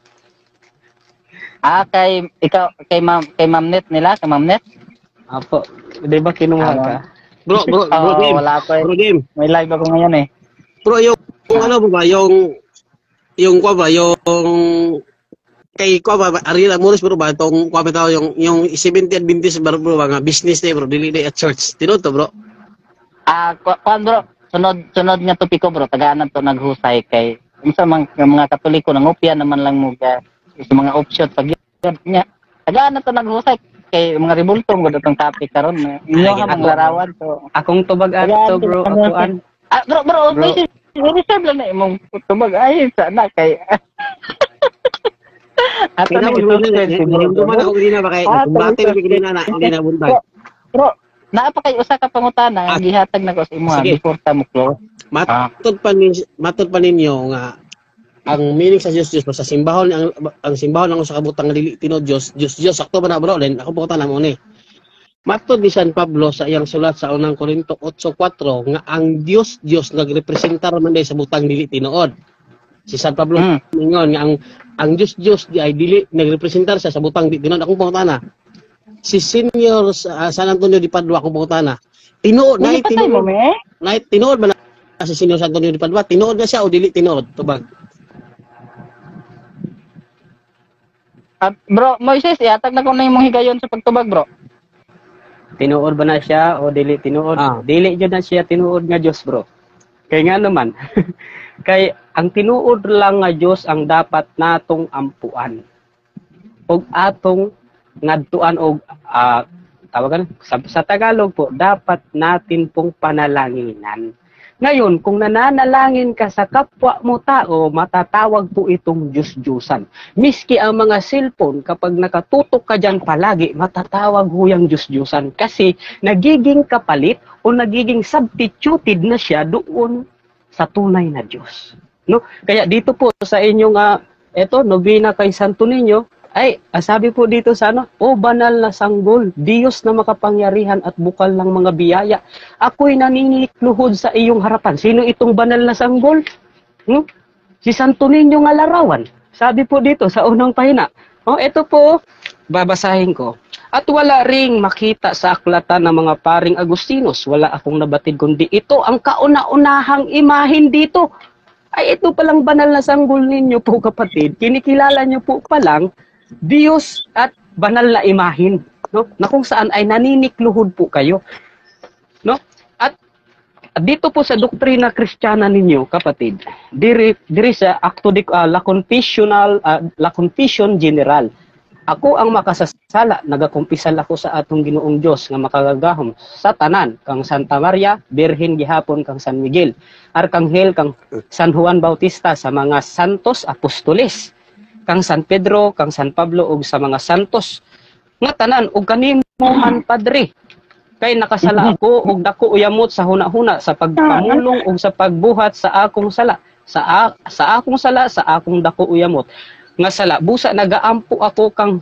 Ah, kay ikaw kay Ma'am Net nila, kay Ma'am Net. Apo, di ba kinuha ka? Bro, bro, bro, Oh, game. wala pa eh. Bro, game. May live ako ngayon eh. Bro, yung ano ba, yung kwa ba, yung kay kwa ba, Ariel Amores, bro ba, itong kwa ba tao, yung 70 Adventist bro, bro, nga business day, bro, dili day at church. Tinuod to, bro? Ah, kuan, bro, sunod sunod nga topiko, bro, tagaanan to naghusay kay unsa man nga mga Katoliko nangopya naman lang mo ga sa mga option pag yun nya. Tagaan na to naghusay kay mga ribulto gud atong topic karon. Inyo Ay, nga mga larawan so. Akong tubag ato, bro, akuan. Ah, bro, bro, Bro. bro. Reserve lang na imong tubag ay sana kay ato Kaya na mo, bro, isuspend si bro. nahimduman ako kanina ba kay Ah, kumbate na kanina na, hindi na buntag. Bro, naa pa kay usa ka pangutana Ah, gihatag na ko sa imo ha, sige. before ta mo close. Matod pa ninyo nga ang meaning sa Diyos Diyos sa simbahon, ang simbahon ang usa ka butang nga dili tinuod Diyos Diyos Diyos, sakto ba na, bro? Then ako pangutana mo ni. Matod ni San Pablo sa iyang sulat sa unang Korinto 8:4 nga ang Dios Dios nagrepresentar man day sa butang dili tinuod. Si San Pablo ningon nga ang Dios Dios di ay dili nagrepresentar siya sa butang di tinuod. Akong pangutana, si Senior San Antonio di Padua, akong pangutana, tinuod na Patay mo tinuod me? Na tinuod ba na si Senior San Antonio di Padua? Tinuod na siya o dili tinuod? Tubag. Bro, Moises, ihatag na ko na imong higayon sa pagtubag, bro. Tinuod ba na siya o dili tinuod? Ah. Dili jud na siya tinuod nga Dios, bro. Kay nga naman, kay ang tinuod lang nga Dios ang dapat natong ampuan. Og atong ngadtuan og tawagan sa Tagalog po, dapat natin pong panalanginan. Ngayon, kung nananalangin ka sa kapwa mo tao, matatawag po itong Diyos-Diyusan. Miski ang mga cellphone, kapag nakatutok ka dyan palagi, matatawag huyang Diyos-Diyusan. Kasi nagiging kapalit o nagiging substituted na siya doon sa tunay na Diyos. No? Kaya dito po sa inyong, eto, nobena kay Santo Niño, ay, sabi po dito sa ano, O banal na sanggol, Diyos na makapangyarihan at bukal ng mga biyaya, ako'y naninikluhod sa iyong harapan. Sino itong banal na sanggol? Hmm? Si Santo Niño nga larawan. Sabi po dito sa unang pahina. Oh, ito po, babasahin ko. At wala ring makita sa aklatan ng mga paring Agustinos. Wala akong nabatid kundi ito ang kauna-unahang imahin dito. Ay, ito palang banal na sanggol ninyo po, kapatid. Kinikilala nyo po palang Diyos at banal na imahin, no? Na kung saan ay naninikluhod po kayo, no? At dito po sa doktrina Kristiyana ninyo, kapatid, diri diri sa Acto de la Confessional la Confession General. Ako ang makasasala, nagakumpisal ako sa atong Ginoong Dios nga makagagahom sa tanan kang Santa Maria, Birhen gihapon kang San Miguel, Arkanghel kang San Juan Bautista, sa mga santos apostoles, kang San Pedro, kang San Pablo ug sa mga santos nga tanan ug kanimo man, padre, kay nakasala ako ug dako uyamot sa hunahuna, sa pagpamulong ug sa pagbuhat sa akong sala, sa akong sala, sa akong dako uyamot nga sala. Busa nagaampo ako kang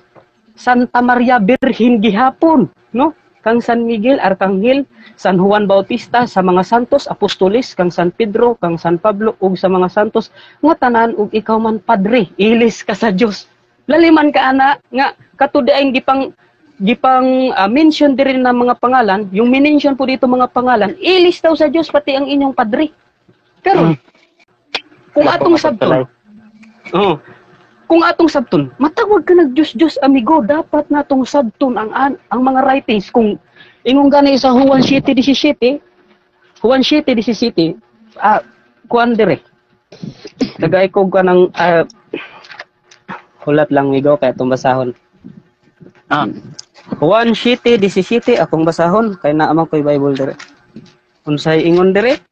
Santa Maria Birhen gihapon, no, kang San Miguel Arkanghel, San Juan Bautista, sa mga santos apostoles, kang San Pedro, kang San Pablo ug sa mga santos nga tanan ug ikaw man, padre, ilis ka sa Dios. Laliman ka ana nga katud ay gipang gipang mention diri na mga pangalan, yung minention po dito mga pangalan, ilis daw sa Dios pati ang inyong padre. Karon, kung atong sabton, oh, kung atong sabton, matawag ka nag Diyos-Diyos, amigo, dapat natong sabton ang mga writings. Kung ingon gani sa Juan 7:17, Juan 7:17, kuan dire. Tagay ko ka ng hulat lang, migo, kaya itong basahon. Juan 7:17, akong basahon, kay naamang ko'y Bible dire. Unsay ingon dire?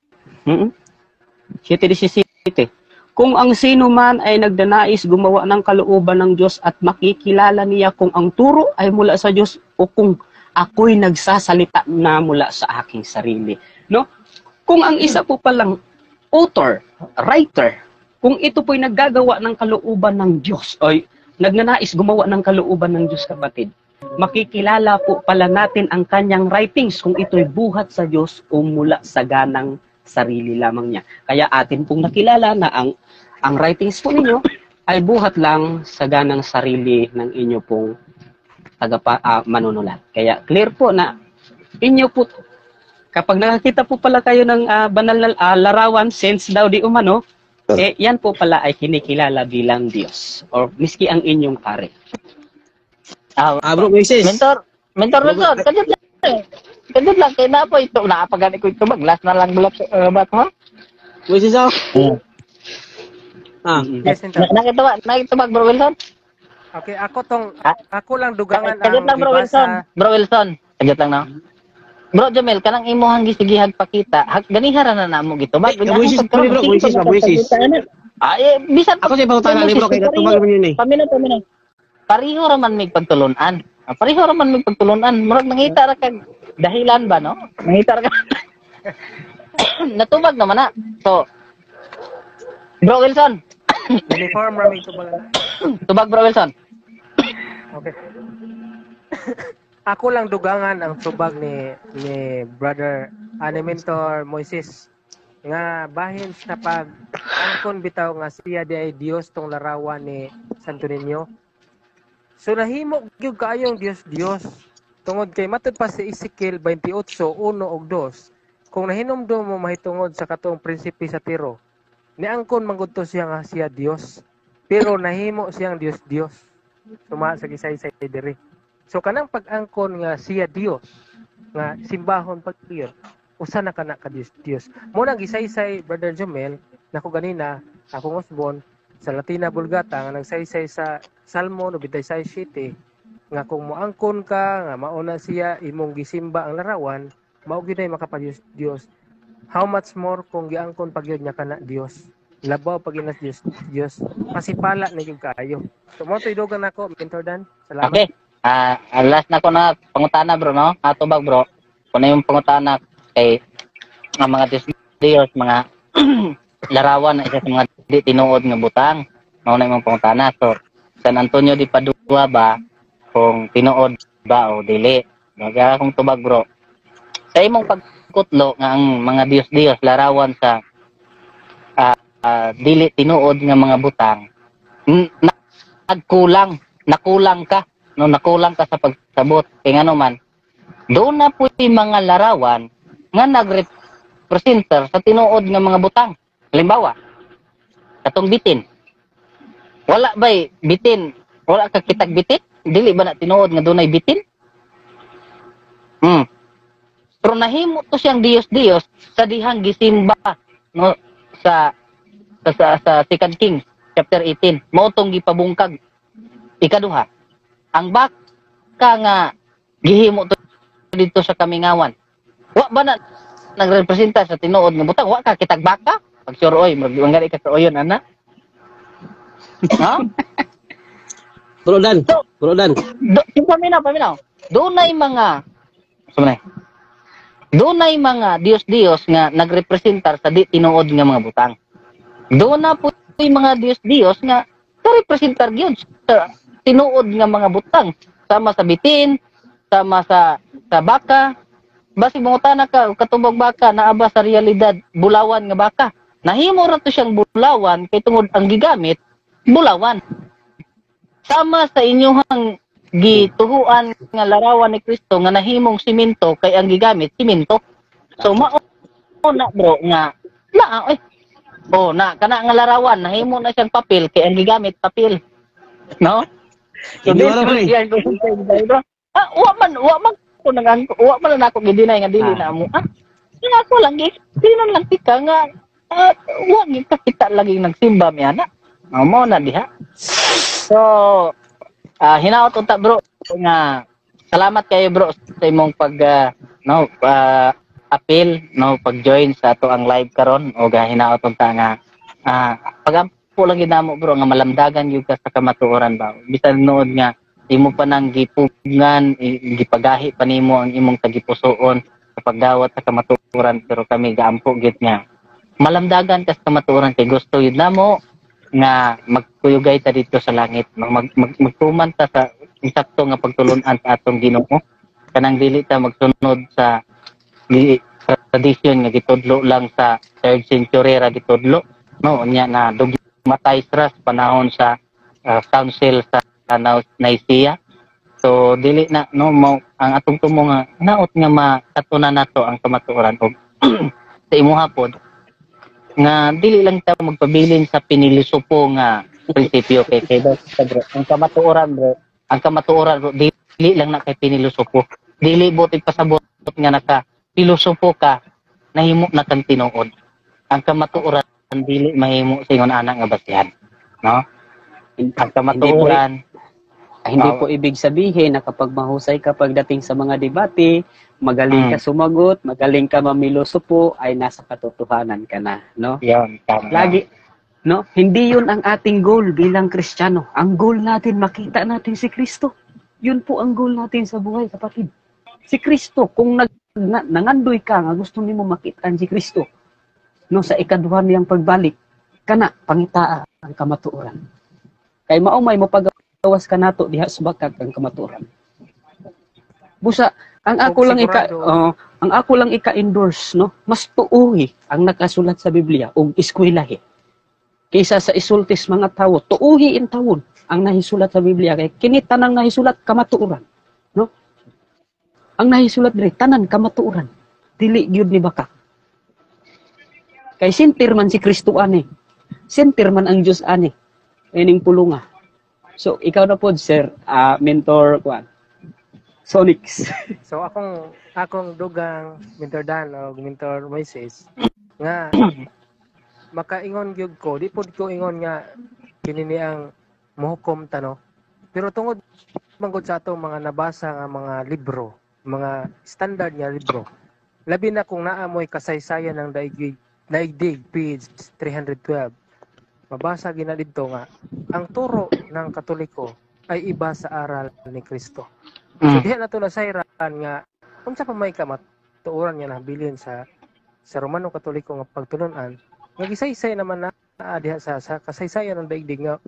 7:17. Kung ang sino man ay nagdanais gumawa ng kalooban ng Diyos at makikilala niya kung ang turo ay mula sa Diyos o kung ako'y nagsasalita na mula sa aking sarili. No? Kung ang isa po palang author, writer, kung ito po'y naggagawa ng kalooban ng Diyos, ay nagnanais gumawa ng kalooban ng Diyos, kapatid, makikilala po pala natin ang kanyang writings kung ito'y buhat sa Diyos o mula sa ganang sarili lamang niya. Kaya atin pong nakilala na ang writings po ninyo ay buhat lang sa ganang sarili ng inyo pong manunulat. Kaya clear po na inyo po, kapag nakakita po pala kayo ng banal na larawan, sense daw di umano, eh, yan po pala ay kinikilala bilang Diyos or miski ang inyong pare. Bro, Moises. Mentor, Mentor Wilson, kadyot lang. Kadyot lang, kaya na po ito, naapagani ko ito, last na lang bulak ba ito, ha? Moises, oh. Ah. Yes, Mentor. Nakita ba, Bro Wilson? Okay, ako tong, ako lang dugangan ang lang, Bro Wilson. Bro Wilson, kadyot lang na. Bro Jamel, kanang imuhang gisigihag pakita, ganiha ra na namo gitubag. Moises, bro, Moises, Moises. Ah, eh, bisan ako sa pangutana ni bro kay katubag man yun eh. Pamina, pamina. Pareho ra man mig pagtulunan. Pareho ra man mig pagtulunan. Murag nangita ra kag dahilan ba, no? Nangita ra ka. Natubag naman na. So, Bro Wilson. Uniform ra mig tubag. Tubag, Bro Wilson. Okay. Ako lang dugangan ang tubag ni ni Brother ani Mentor Moises nga bahin sa pag angkon bitaw nga siya di ay Dios tong larawan ni Santo Niño. So nahimo gyud kaayong Dios Dios tungod kay matud pa sa Ezekiel 28:1 ug 2, kung nahinumdum mo mahitungod sa katong prinsipe sa Tiro, niangkon man gud to siya nga siya Dios, pero nahimo siyang Dios Dios suma sa gisaysay diri. So kanang pag-angkon nga siya Dios nga simbahon pag yun, usa na kana ka Dios Dios. Mo nang gisaysay, Brother Jomel, nako ganina akong usbon sa Latina Vulgata nga nagsaysay sa Salmo 96:7 nga kung moangkon ka nga mauna siya imong gisimba ang larawan, mao gyud ay makapa-Dios Dios. How much more kung giangkon pag yun niya kana Dios, labaw pag ina Dios Dios, pasipala na gyud kaayo. So mo to idugang nako, Mentor Dan. Salamat. Okay. Ah, last na ko na pangutana, bro, no? Atubag, bro. Kung ano yung pangutana kay ang mga Diyos Diyos, mga larawan na isa sa mga di tinuod nga butang. Mao na imong pangutana. So, San Antonio de Padua ba kung tinuod ba o dili? No, kaya akong tubag, bro. Sa imong pagkutlo nga ang mga Diyos Diyos larawan sa dili tinuod nga mga butang, nagkulang, nakulang ka, no, nakulang ka sa pagsabot kay ngano man doon na po yung mga larawan nga nagrepresentar sa tinuod nga mga butang. Halimbawa, katong bitin. Wala ba'y bitin? Wala ka kitag bitin? Dili ba na tinuod nga dunay bitin? Pero nahimo to siyang Diyos-Diyos sa dihang gisimba, no, sa Second Kings chapter 18. Mao tong gipabungkag. Ikaduha, ang baka nga gihimo to dito sa kamingawan. Wa ba na nagrepresenta sa tinuod nga butang? Wa ka kitag baka? Pag sure oy, murag manggali ka sa oyon ana. No? Bro Dan, So, Bro Dan. Do, paminaw, paminaw. Dunay mga sumay. Dunay mga Diyos-Diyos nga nagrepresentar sa di tinuod nga mga butang. Doon na po yung mga Diyos-Diyos nga karepresentar gyud sa tinuod nga mga butang. Sama sa bitin, sama sa baka. Basig mangutana ka katubog baka naa ba sa realidad bulawan nga baka. Nahimo ra to siyang bulawan kay tungod ang gigamit bulawan. Sama sa inyong gituhuan nga larawan ni Kristo nga nahimong simento kay ang gigamit simento. So mao na, bro, nga na oy. Oh, na kana nga larawan nahimo na siyang papel kay ang gigamit papel. No? So Hindi wala, pre. siya bro. Ah, wa man ko nang wa man lang ako gidinay nga dili na mo. Ah, nga ako lang gi lang tika nga wa gid ka kita lagi nagsimba mi ana. Mo na diha. So, hinaot unta, bro, nga salamat kayo, bro, sa imong pag no appeal, no, pag-join sa ato ang live karon o ga hinaot unta nga pagampo lang gid namo, bro, nga malamdagan gyud ka sa kamatuoran ba, bisan nood nga imo pa nang gipugngan, gipagahi pa nimo ang imong tagipusoon sa pagdawat sa kamatuoran, pero kami gaampo gyud nga malamdagan ka sa kamatuoran kay gusto gyud namo nga magkuyugay ta dito sa langit, magtuman ta sa insakto nga pagtulunan sa atong Ginoo, kanang dili ta magsunod sa tradisyon nga gitudlo lang sa 3rd century ra gitudlo, no, unya na dogmatize ra sa panahon sa council sa Nicaea. So dili na, no, mo ang atong tumo nga naot nga makatunan nato ang kamatuoran og sa imuha pod nga dili lang ta magpabilin sa pinilusupo nga prinsipyo kay kay bro, ang kamatuoran, bro, ang kamatuoran, bro, dili lang na kay pinilusupo, dili buot ipasabot nga naka pilosopo ka nahimo na kang tinuod. Ang kamatuoran dili mahimo sa ingon ana nga basihan, no? Ang kamatuoran Hindi po ibig sabihin na kapag mahusay ka pagdating sa mga debate, magaling ka sumagot, magaling ka mamilosopo, ay nasa katotohanan ka na, no? Yun, tama. Lagi, no? Hindi yun ang ating goal bilang Kristiyano. Ang goal natin, makita natin si Kristo. Yun po ang goal natin sa buhay, kapatid. Si Kristo, kung nangandoy ka nga gusto nimo makita si Kristo, no, sa ikaduha niyang pagbalik, kana pangitaa ang kamatuoran. Kay mao may mopagawas ka nato diha sa bakag ang kamatuoran. Busa ang ako Og lang ika sigurado. Oh, ang ako lang ika-endorse, no, mas tuuhi ang nakasulat sa Biblia ug eskwelahi kaysa sa isultis mga tawo. Tuuhi in tawon ang nahisulat sa Biblia kay kini tanang nahisulat kamatuoran, no? Ang nahisulat diri tanan kamatuoran. Dili gyud ni baka. Kay center man si Kristo ani. Center man ang Dios ani. Ining pulunga. So ikaw na pod, sir, mentor kuan. Sonics. So akong akong dugang, Mentor Dan o Mentor Moises, nga makaingon gyud ko, di pod ko ingon nga kini ni ang mohukom ta, no, pero tungod manggod sa atong mga nabasa nga mga libro, mga standard nga libro, labi na kung naa mo'y Kasaysayan ng Daigdig, Daigdig, page 312, mabasa gina didto nga ang turo ng Katoliko ay iba sa aral ni Kristo. So diha na to nasayran nga unsa pa may kamatuoran nga nabilin sa Romano Katoliko nga pagtulunan nga gisaysay naman na diha sa Kasaysayan ng Daigdig nga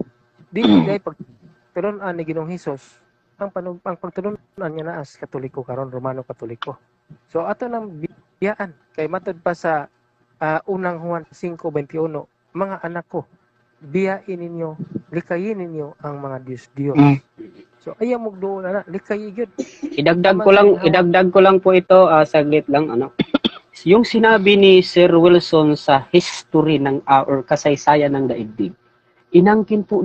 dili diay pagtulunan ni Ginoong Hesus ang pagtulunan nga naa sa Katoliko karon, Romano Katoliko. So ato nang biyaan kay matud pa sa Unang Juan 5:21, "Mga anak ko, biyain ninyo, likayin ninyo ang mga Diyos-Diyos." So ayaw mo doon na likayi gyud. Idagdag Tama ko lang, sa ginhawa. Idagdag ko lang po ito, saglit lang, ano. Yung sinabi ni Sir Wilson sa history ng or kasaysayan ng daigdig. Inangkin po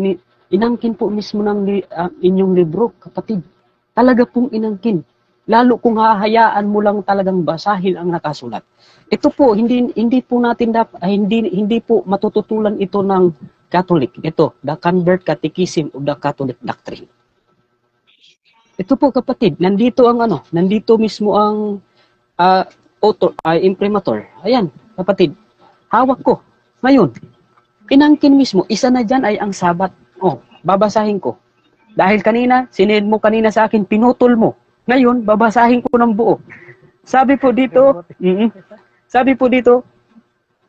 mismo ng inyong libro, kapatid. Talaga pong inangkin. Lalo kung hahayaan mo lang talagang basahin ang nakasulat. Ito po, hindi hindi po natin dapat, hindi hindi po matututulan ito ng Catholic. Ito, The Convert Catechism of the Catholic Doctrine. Ito po, kapatid, nandito ang ano, nandito mismo ang author, ay imprimatur. Ayan, kapatid. Hawak ko. Ngayon, inangkin mismo, isa na dyan ay ang Sabat. Oh, babasahin ko. Dahil kanina, sinend mo kanina sa akin, pinutol mo. Ngayon, babasahin ko ng buo. Sabi po dito,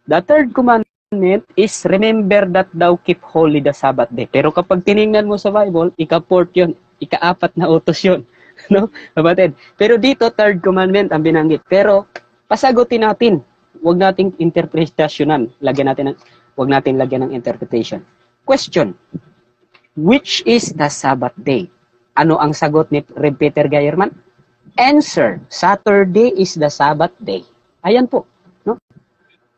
"The third commandment is remember that thou keep holy the Sabbath day." Pero kapag tiningnan mo sa Bible, ika-fourth yun, ika-apat na utos yun. No? Kapatid. Pero dito, third commandment ang binanggit. Pero, pasagutin natin. Huwag nating interpretasyonan. Huwag natin lagyan ng interpretation. Question. Which is the Sabbath day? Ano ang sagot ni Rev Peter Geiermann? Answer, Saturday is the Sabbath day. Ayan po. No?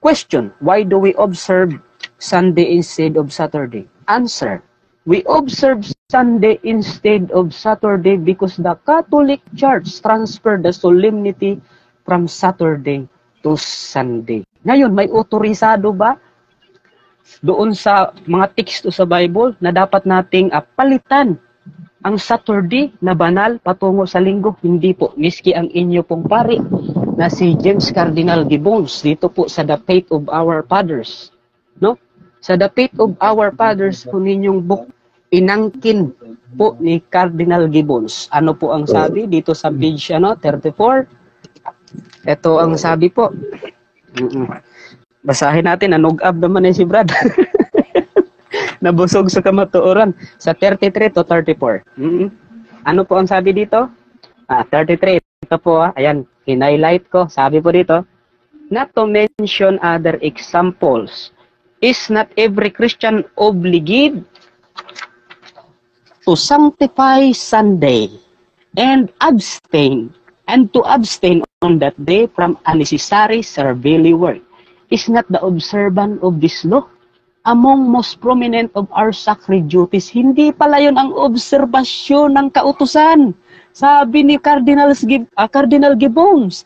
Question, why do we observe Sunday instead of Saturday? Answer, we observe Sunday instead of Saturday because the Catholic Church transferred the solemnity from Saturday to Sunday. Ngayon, may otorisado ba doon sa mga teksto sa Bible na dapat nating palitan ang Saturday na banal patungo sa Linggo? Hindi po. Miski ang inyo pong pari na si James Cardinal Gibbons dito po sa The Faith of Our Fathers. No? Sa The Faith of Our Fathers po ninyong book, inangkin po ni Cardinal Gibbons. Ano po ang sabi dito sa page ano, 34? Ito ang sabi po. Basahin natin, nanug-ab naman eh si Brad. Nabusog sa kamatuoran. Sa 33 to 34. Ano po ang sabi dito? Ah, 33. Ito po, ah. Ayan, highlight ko. Sabi po dito, "Not to mention other examples, is not every Christian obligated to sanctify Sunday and to abstain on that day from unnecessary servile work? Is not the observance of this law among most prominent of our sacred duties?" Hindi pala yun ang obserbasyon ng kautusan. Sabi ni Cardinal Gibbons.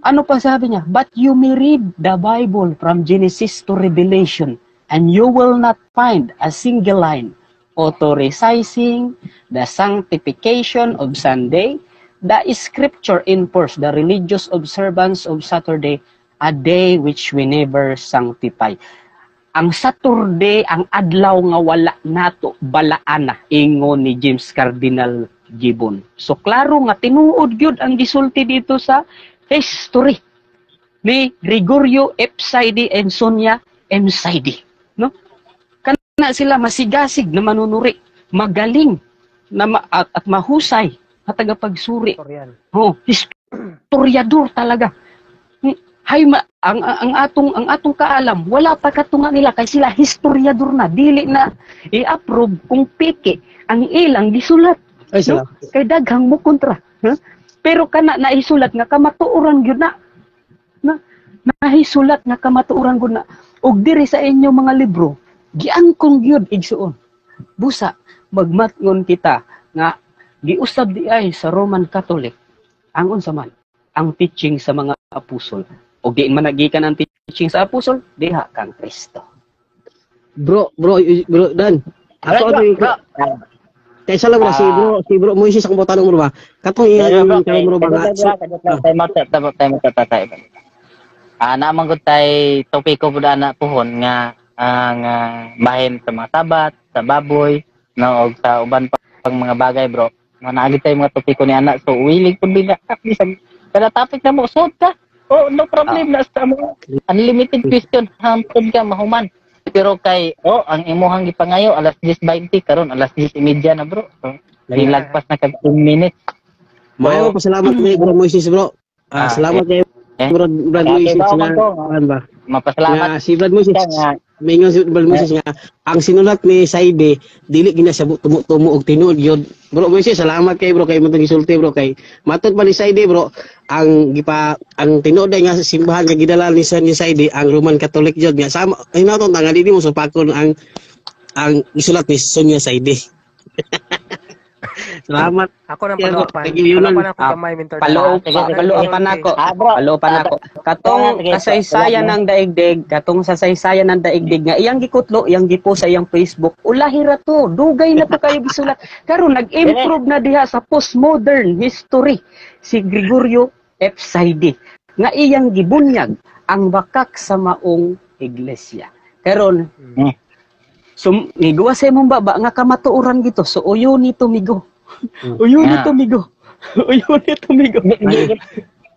Ano pa sabi niya? "But you may read the Bible from Genesis to Revelation and you will not find a single line authorizing the sanctification of Sunday. The scripture enforce the religious observance of Saturday, a day which we never sanctify." Ang Saturday, ang adlaw nga wala nato balaana, ingon ni James Cardinal Gibbon. So klaro nga tinuod gyud ang gisulti dito sa history ni Gregorio F. Saidi and Sonia M. Saidi. No? Kana sila masigasig na manunuri, magaling na at mahusay. nga tagapagsuri. Historian. Oh, historiador talaga. Hay ma, ang atong kaalam wala pa katunga nila kay sila historiador na, dili na i-approve kung peke ang ilang gisulat. Ay, sila. No? Kay daghang mo kontra. Huh? Pero kana naisulat nga kamatuoran gyud na. Na nahisulat nga kamatuoran gyud na. Og diri sa inyo mga libro, giangkon gyud igsuon. Busa magmatngon kita nga giusab di ay sa Roman Catholic ang unsa man ang teaching sa mga apostol. Og di man nagikan ang teaching sa apostol, diha kang Kristo. Bro, Dan. Ako Bro, kaysa lang bro, si bro Moises akong tanong bro ba. Katong iya bro ba. Time out, time out. Naman gud tay topiko pud ana puhon nga ang bahin sa mga sabat, sa baboy, no, og sa uban pang mga bagay, bro. Mga naagi tayo mga topiko ni ana, so willing pud din na bisag kada topic na mo sud ka. Oh, no problem na sa mo. Unlimited question hampod ka mahuman. Pero kay ang imuhang gipangayo alas 10:20 karon alas 10:30 na, bro. So, nilagpas na kag 10 minutes. Mayo pasalamat ni bro Moises, bro. Salamat kay bro Brad Moises nga. Mapasalamat si Brad Moises. Mingon si Brad Moises nga ang sinulat ni Saide dili gina siya tumo-tumo og tinuod gyud. Bro Moises, salamat kay bro kay mo gisulti bro kay matod pa ni Saide bro ang gipa ang tinuod nga simbahan nga gidala ni Saide ang Roman Catholic gyud nga sama hinaton nga dili mo supakon ang gisulat ni Sonia Saide. Salamat. Ako nang paluopan. Paluopan ako kamay mentor. Paluopan ako. Paluopan ako. Katong kasaysayan ng daigdig, katong sasaysayan ng daigdig nga iyang gikutlo, iyang gipo sa iyang Facebook. Ulahi ra to, dugay na to kayo gisulat. Karon nag-improve na diha sa postmodern history si Gregorio F. Saide nga iyang gibunyag ang bakak sa maong iglesia. Karon miguwa sa imong baba nga kamatuoran gito. So uyo ni tumigo. Uyo ni tumigo. Uyo ni tumigo.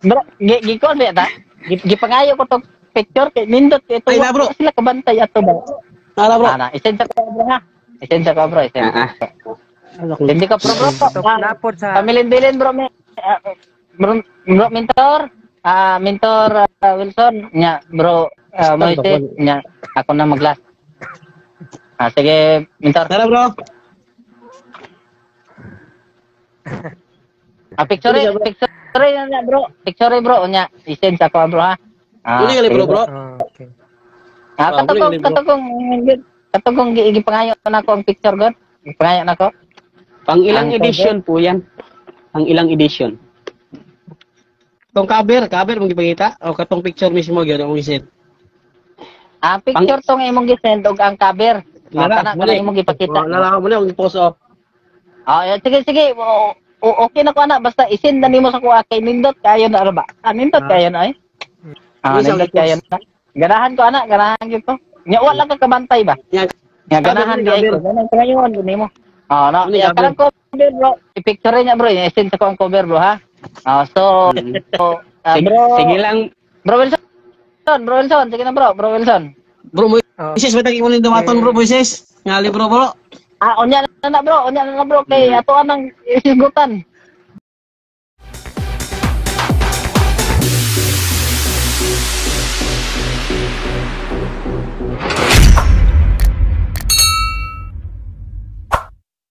Bro, gikon ba ta? Gipangayo ko tong picture kay nindot kay ito. Ay na bro. Sila kabantay ato ba? Tara bro. Ana, isend sa ko bro ha. Isend sa ko bro, isend. Hindi ka bro. Napod sa Pamilin-bilin bro. Bro mentor. Mentor Wilson nya bro Moises nya ako na maglas. Sige, mentor. Tara bro. Picture na bro. Picture bro unya i-send sa ko bro ha. Uli bro bro. Okay. Katugong gipangayo na ako ang picture god. Gipangayo na ako. Pang ilang edition po yan? Pang ilang edition? Tong cover mong gipangita o katong picture mismo gyud ang i-send? Picture tong imong gi-send og ang cover. Kana imong gipakita. Nala mo na post off. Sige. Okay na ko ana basta i-send na nimo sa kuha kay nindot kayo na ba? Nindot kayo na ay. Nindot kayo na. Ganahan ko ana, ganahan gyud ko. Nya wala ka kabantay ba? Nya ganahan gyud ko. Ganahan ngayon nimo. No, kanang cover bro. I-picture niya bro, i-send sa ko ang cover bro ha. So bro, sige lang. Bro Wilson, sige na bro, Bro Wilson. Bro Moises, batang imo ning dumaton bro Moises. Nga libro bro. Unya na bro, kay ato anang isgutan.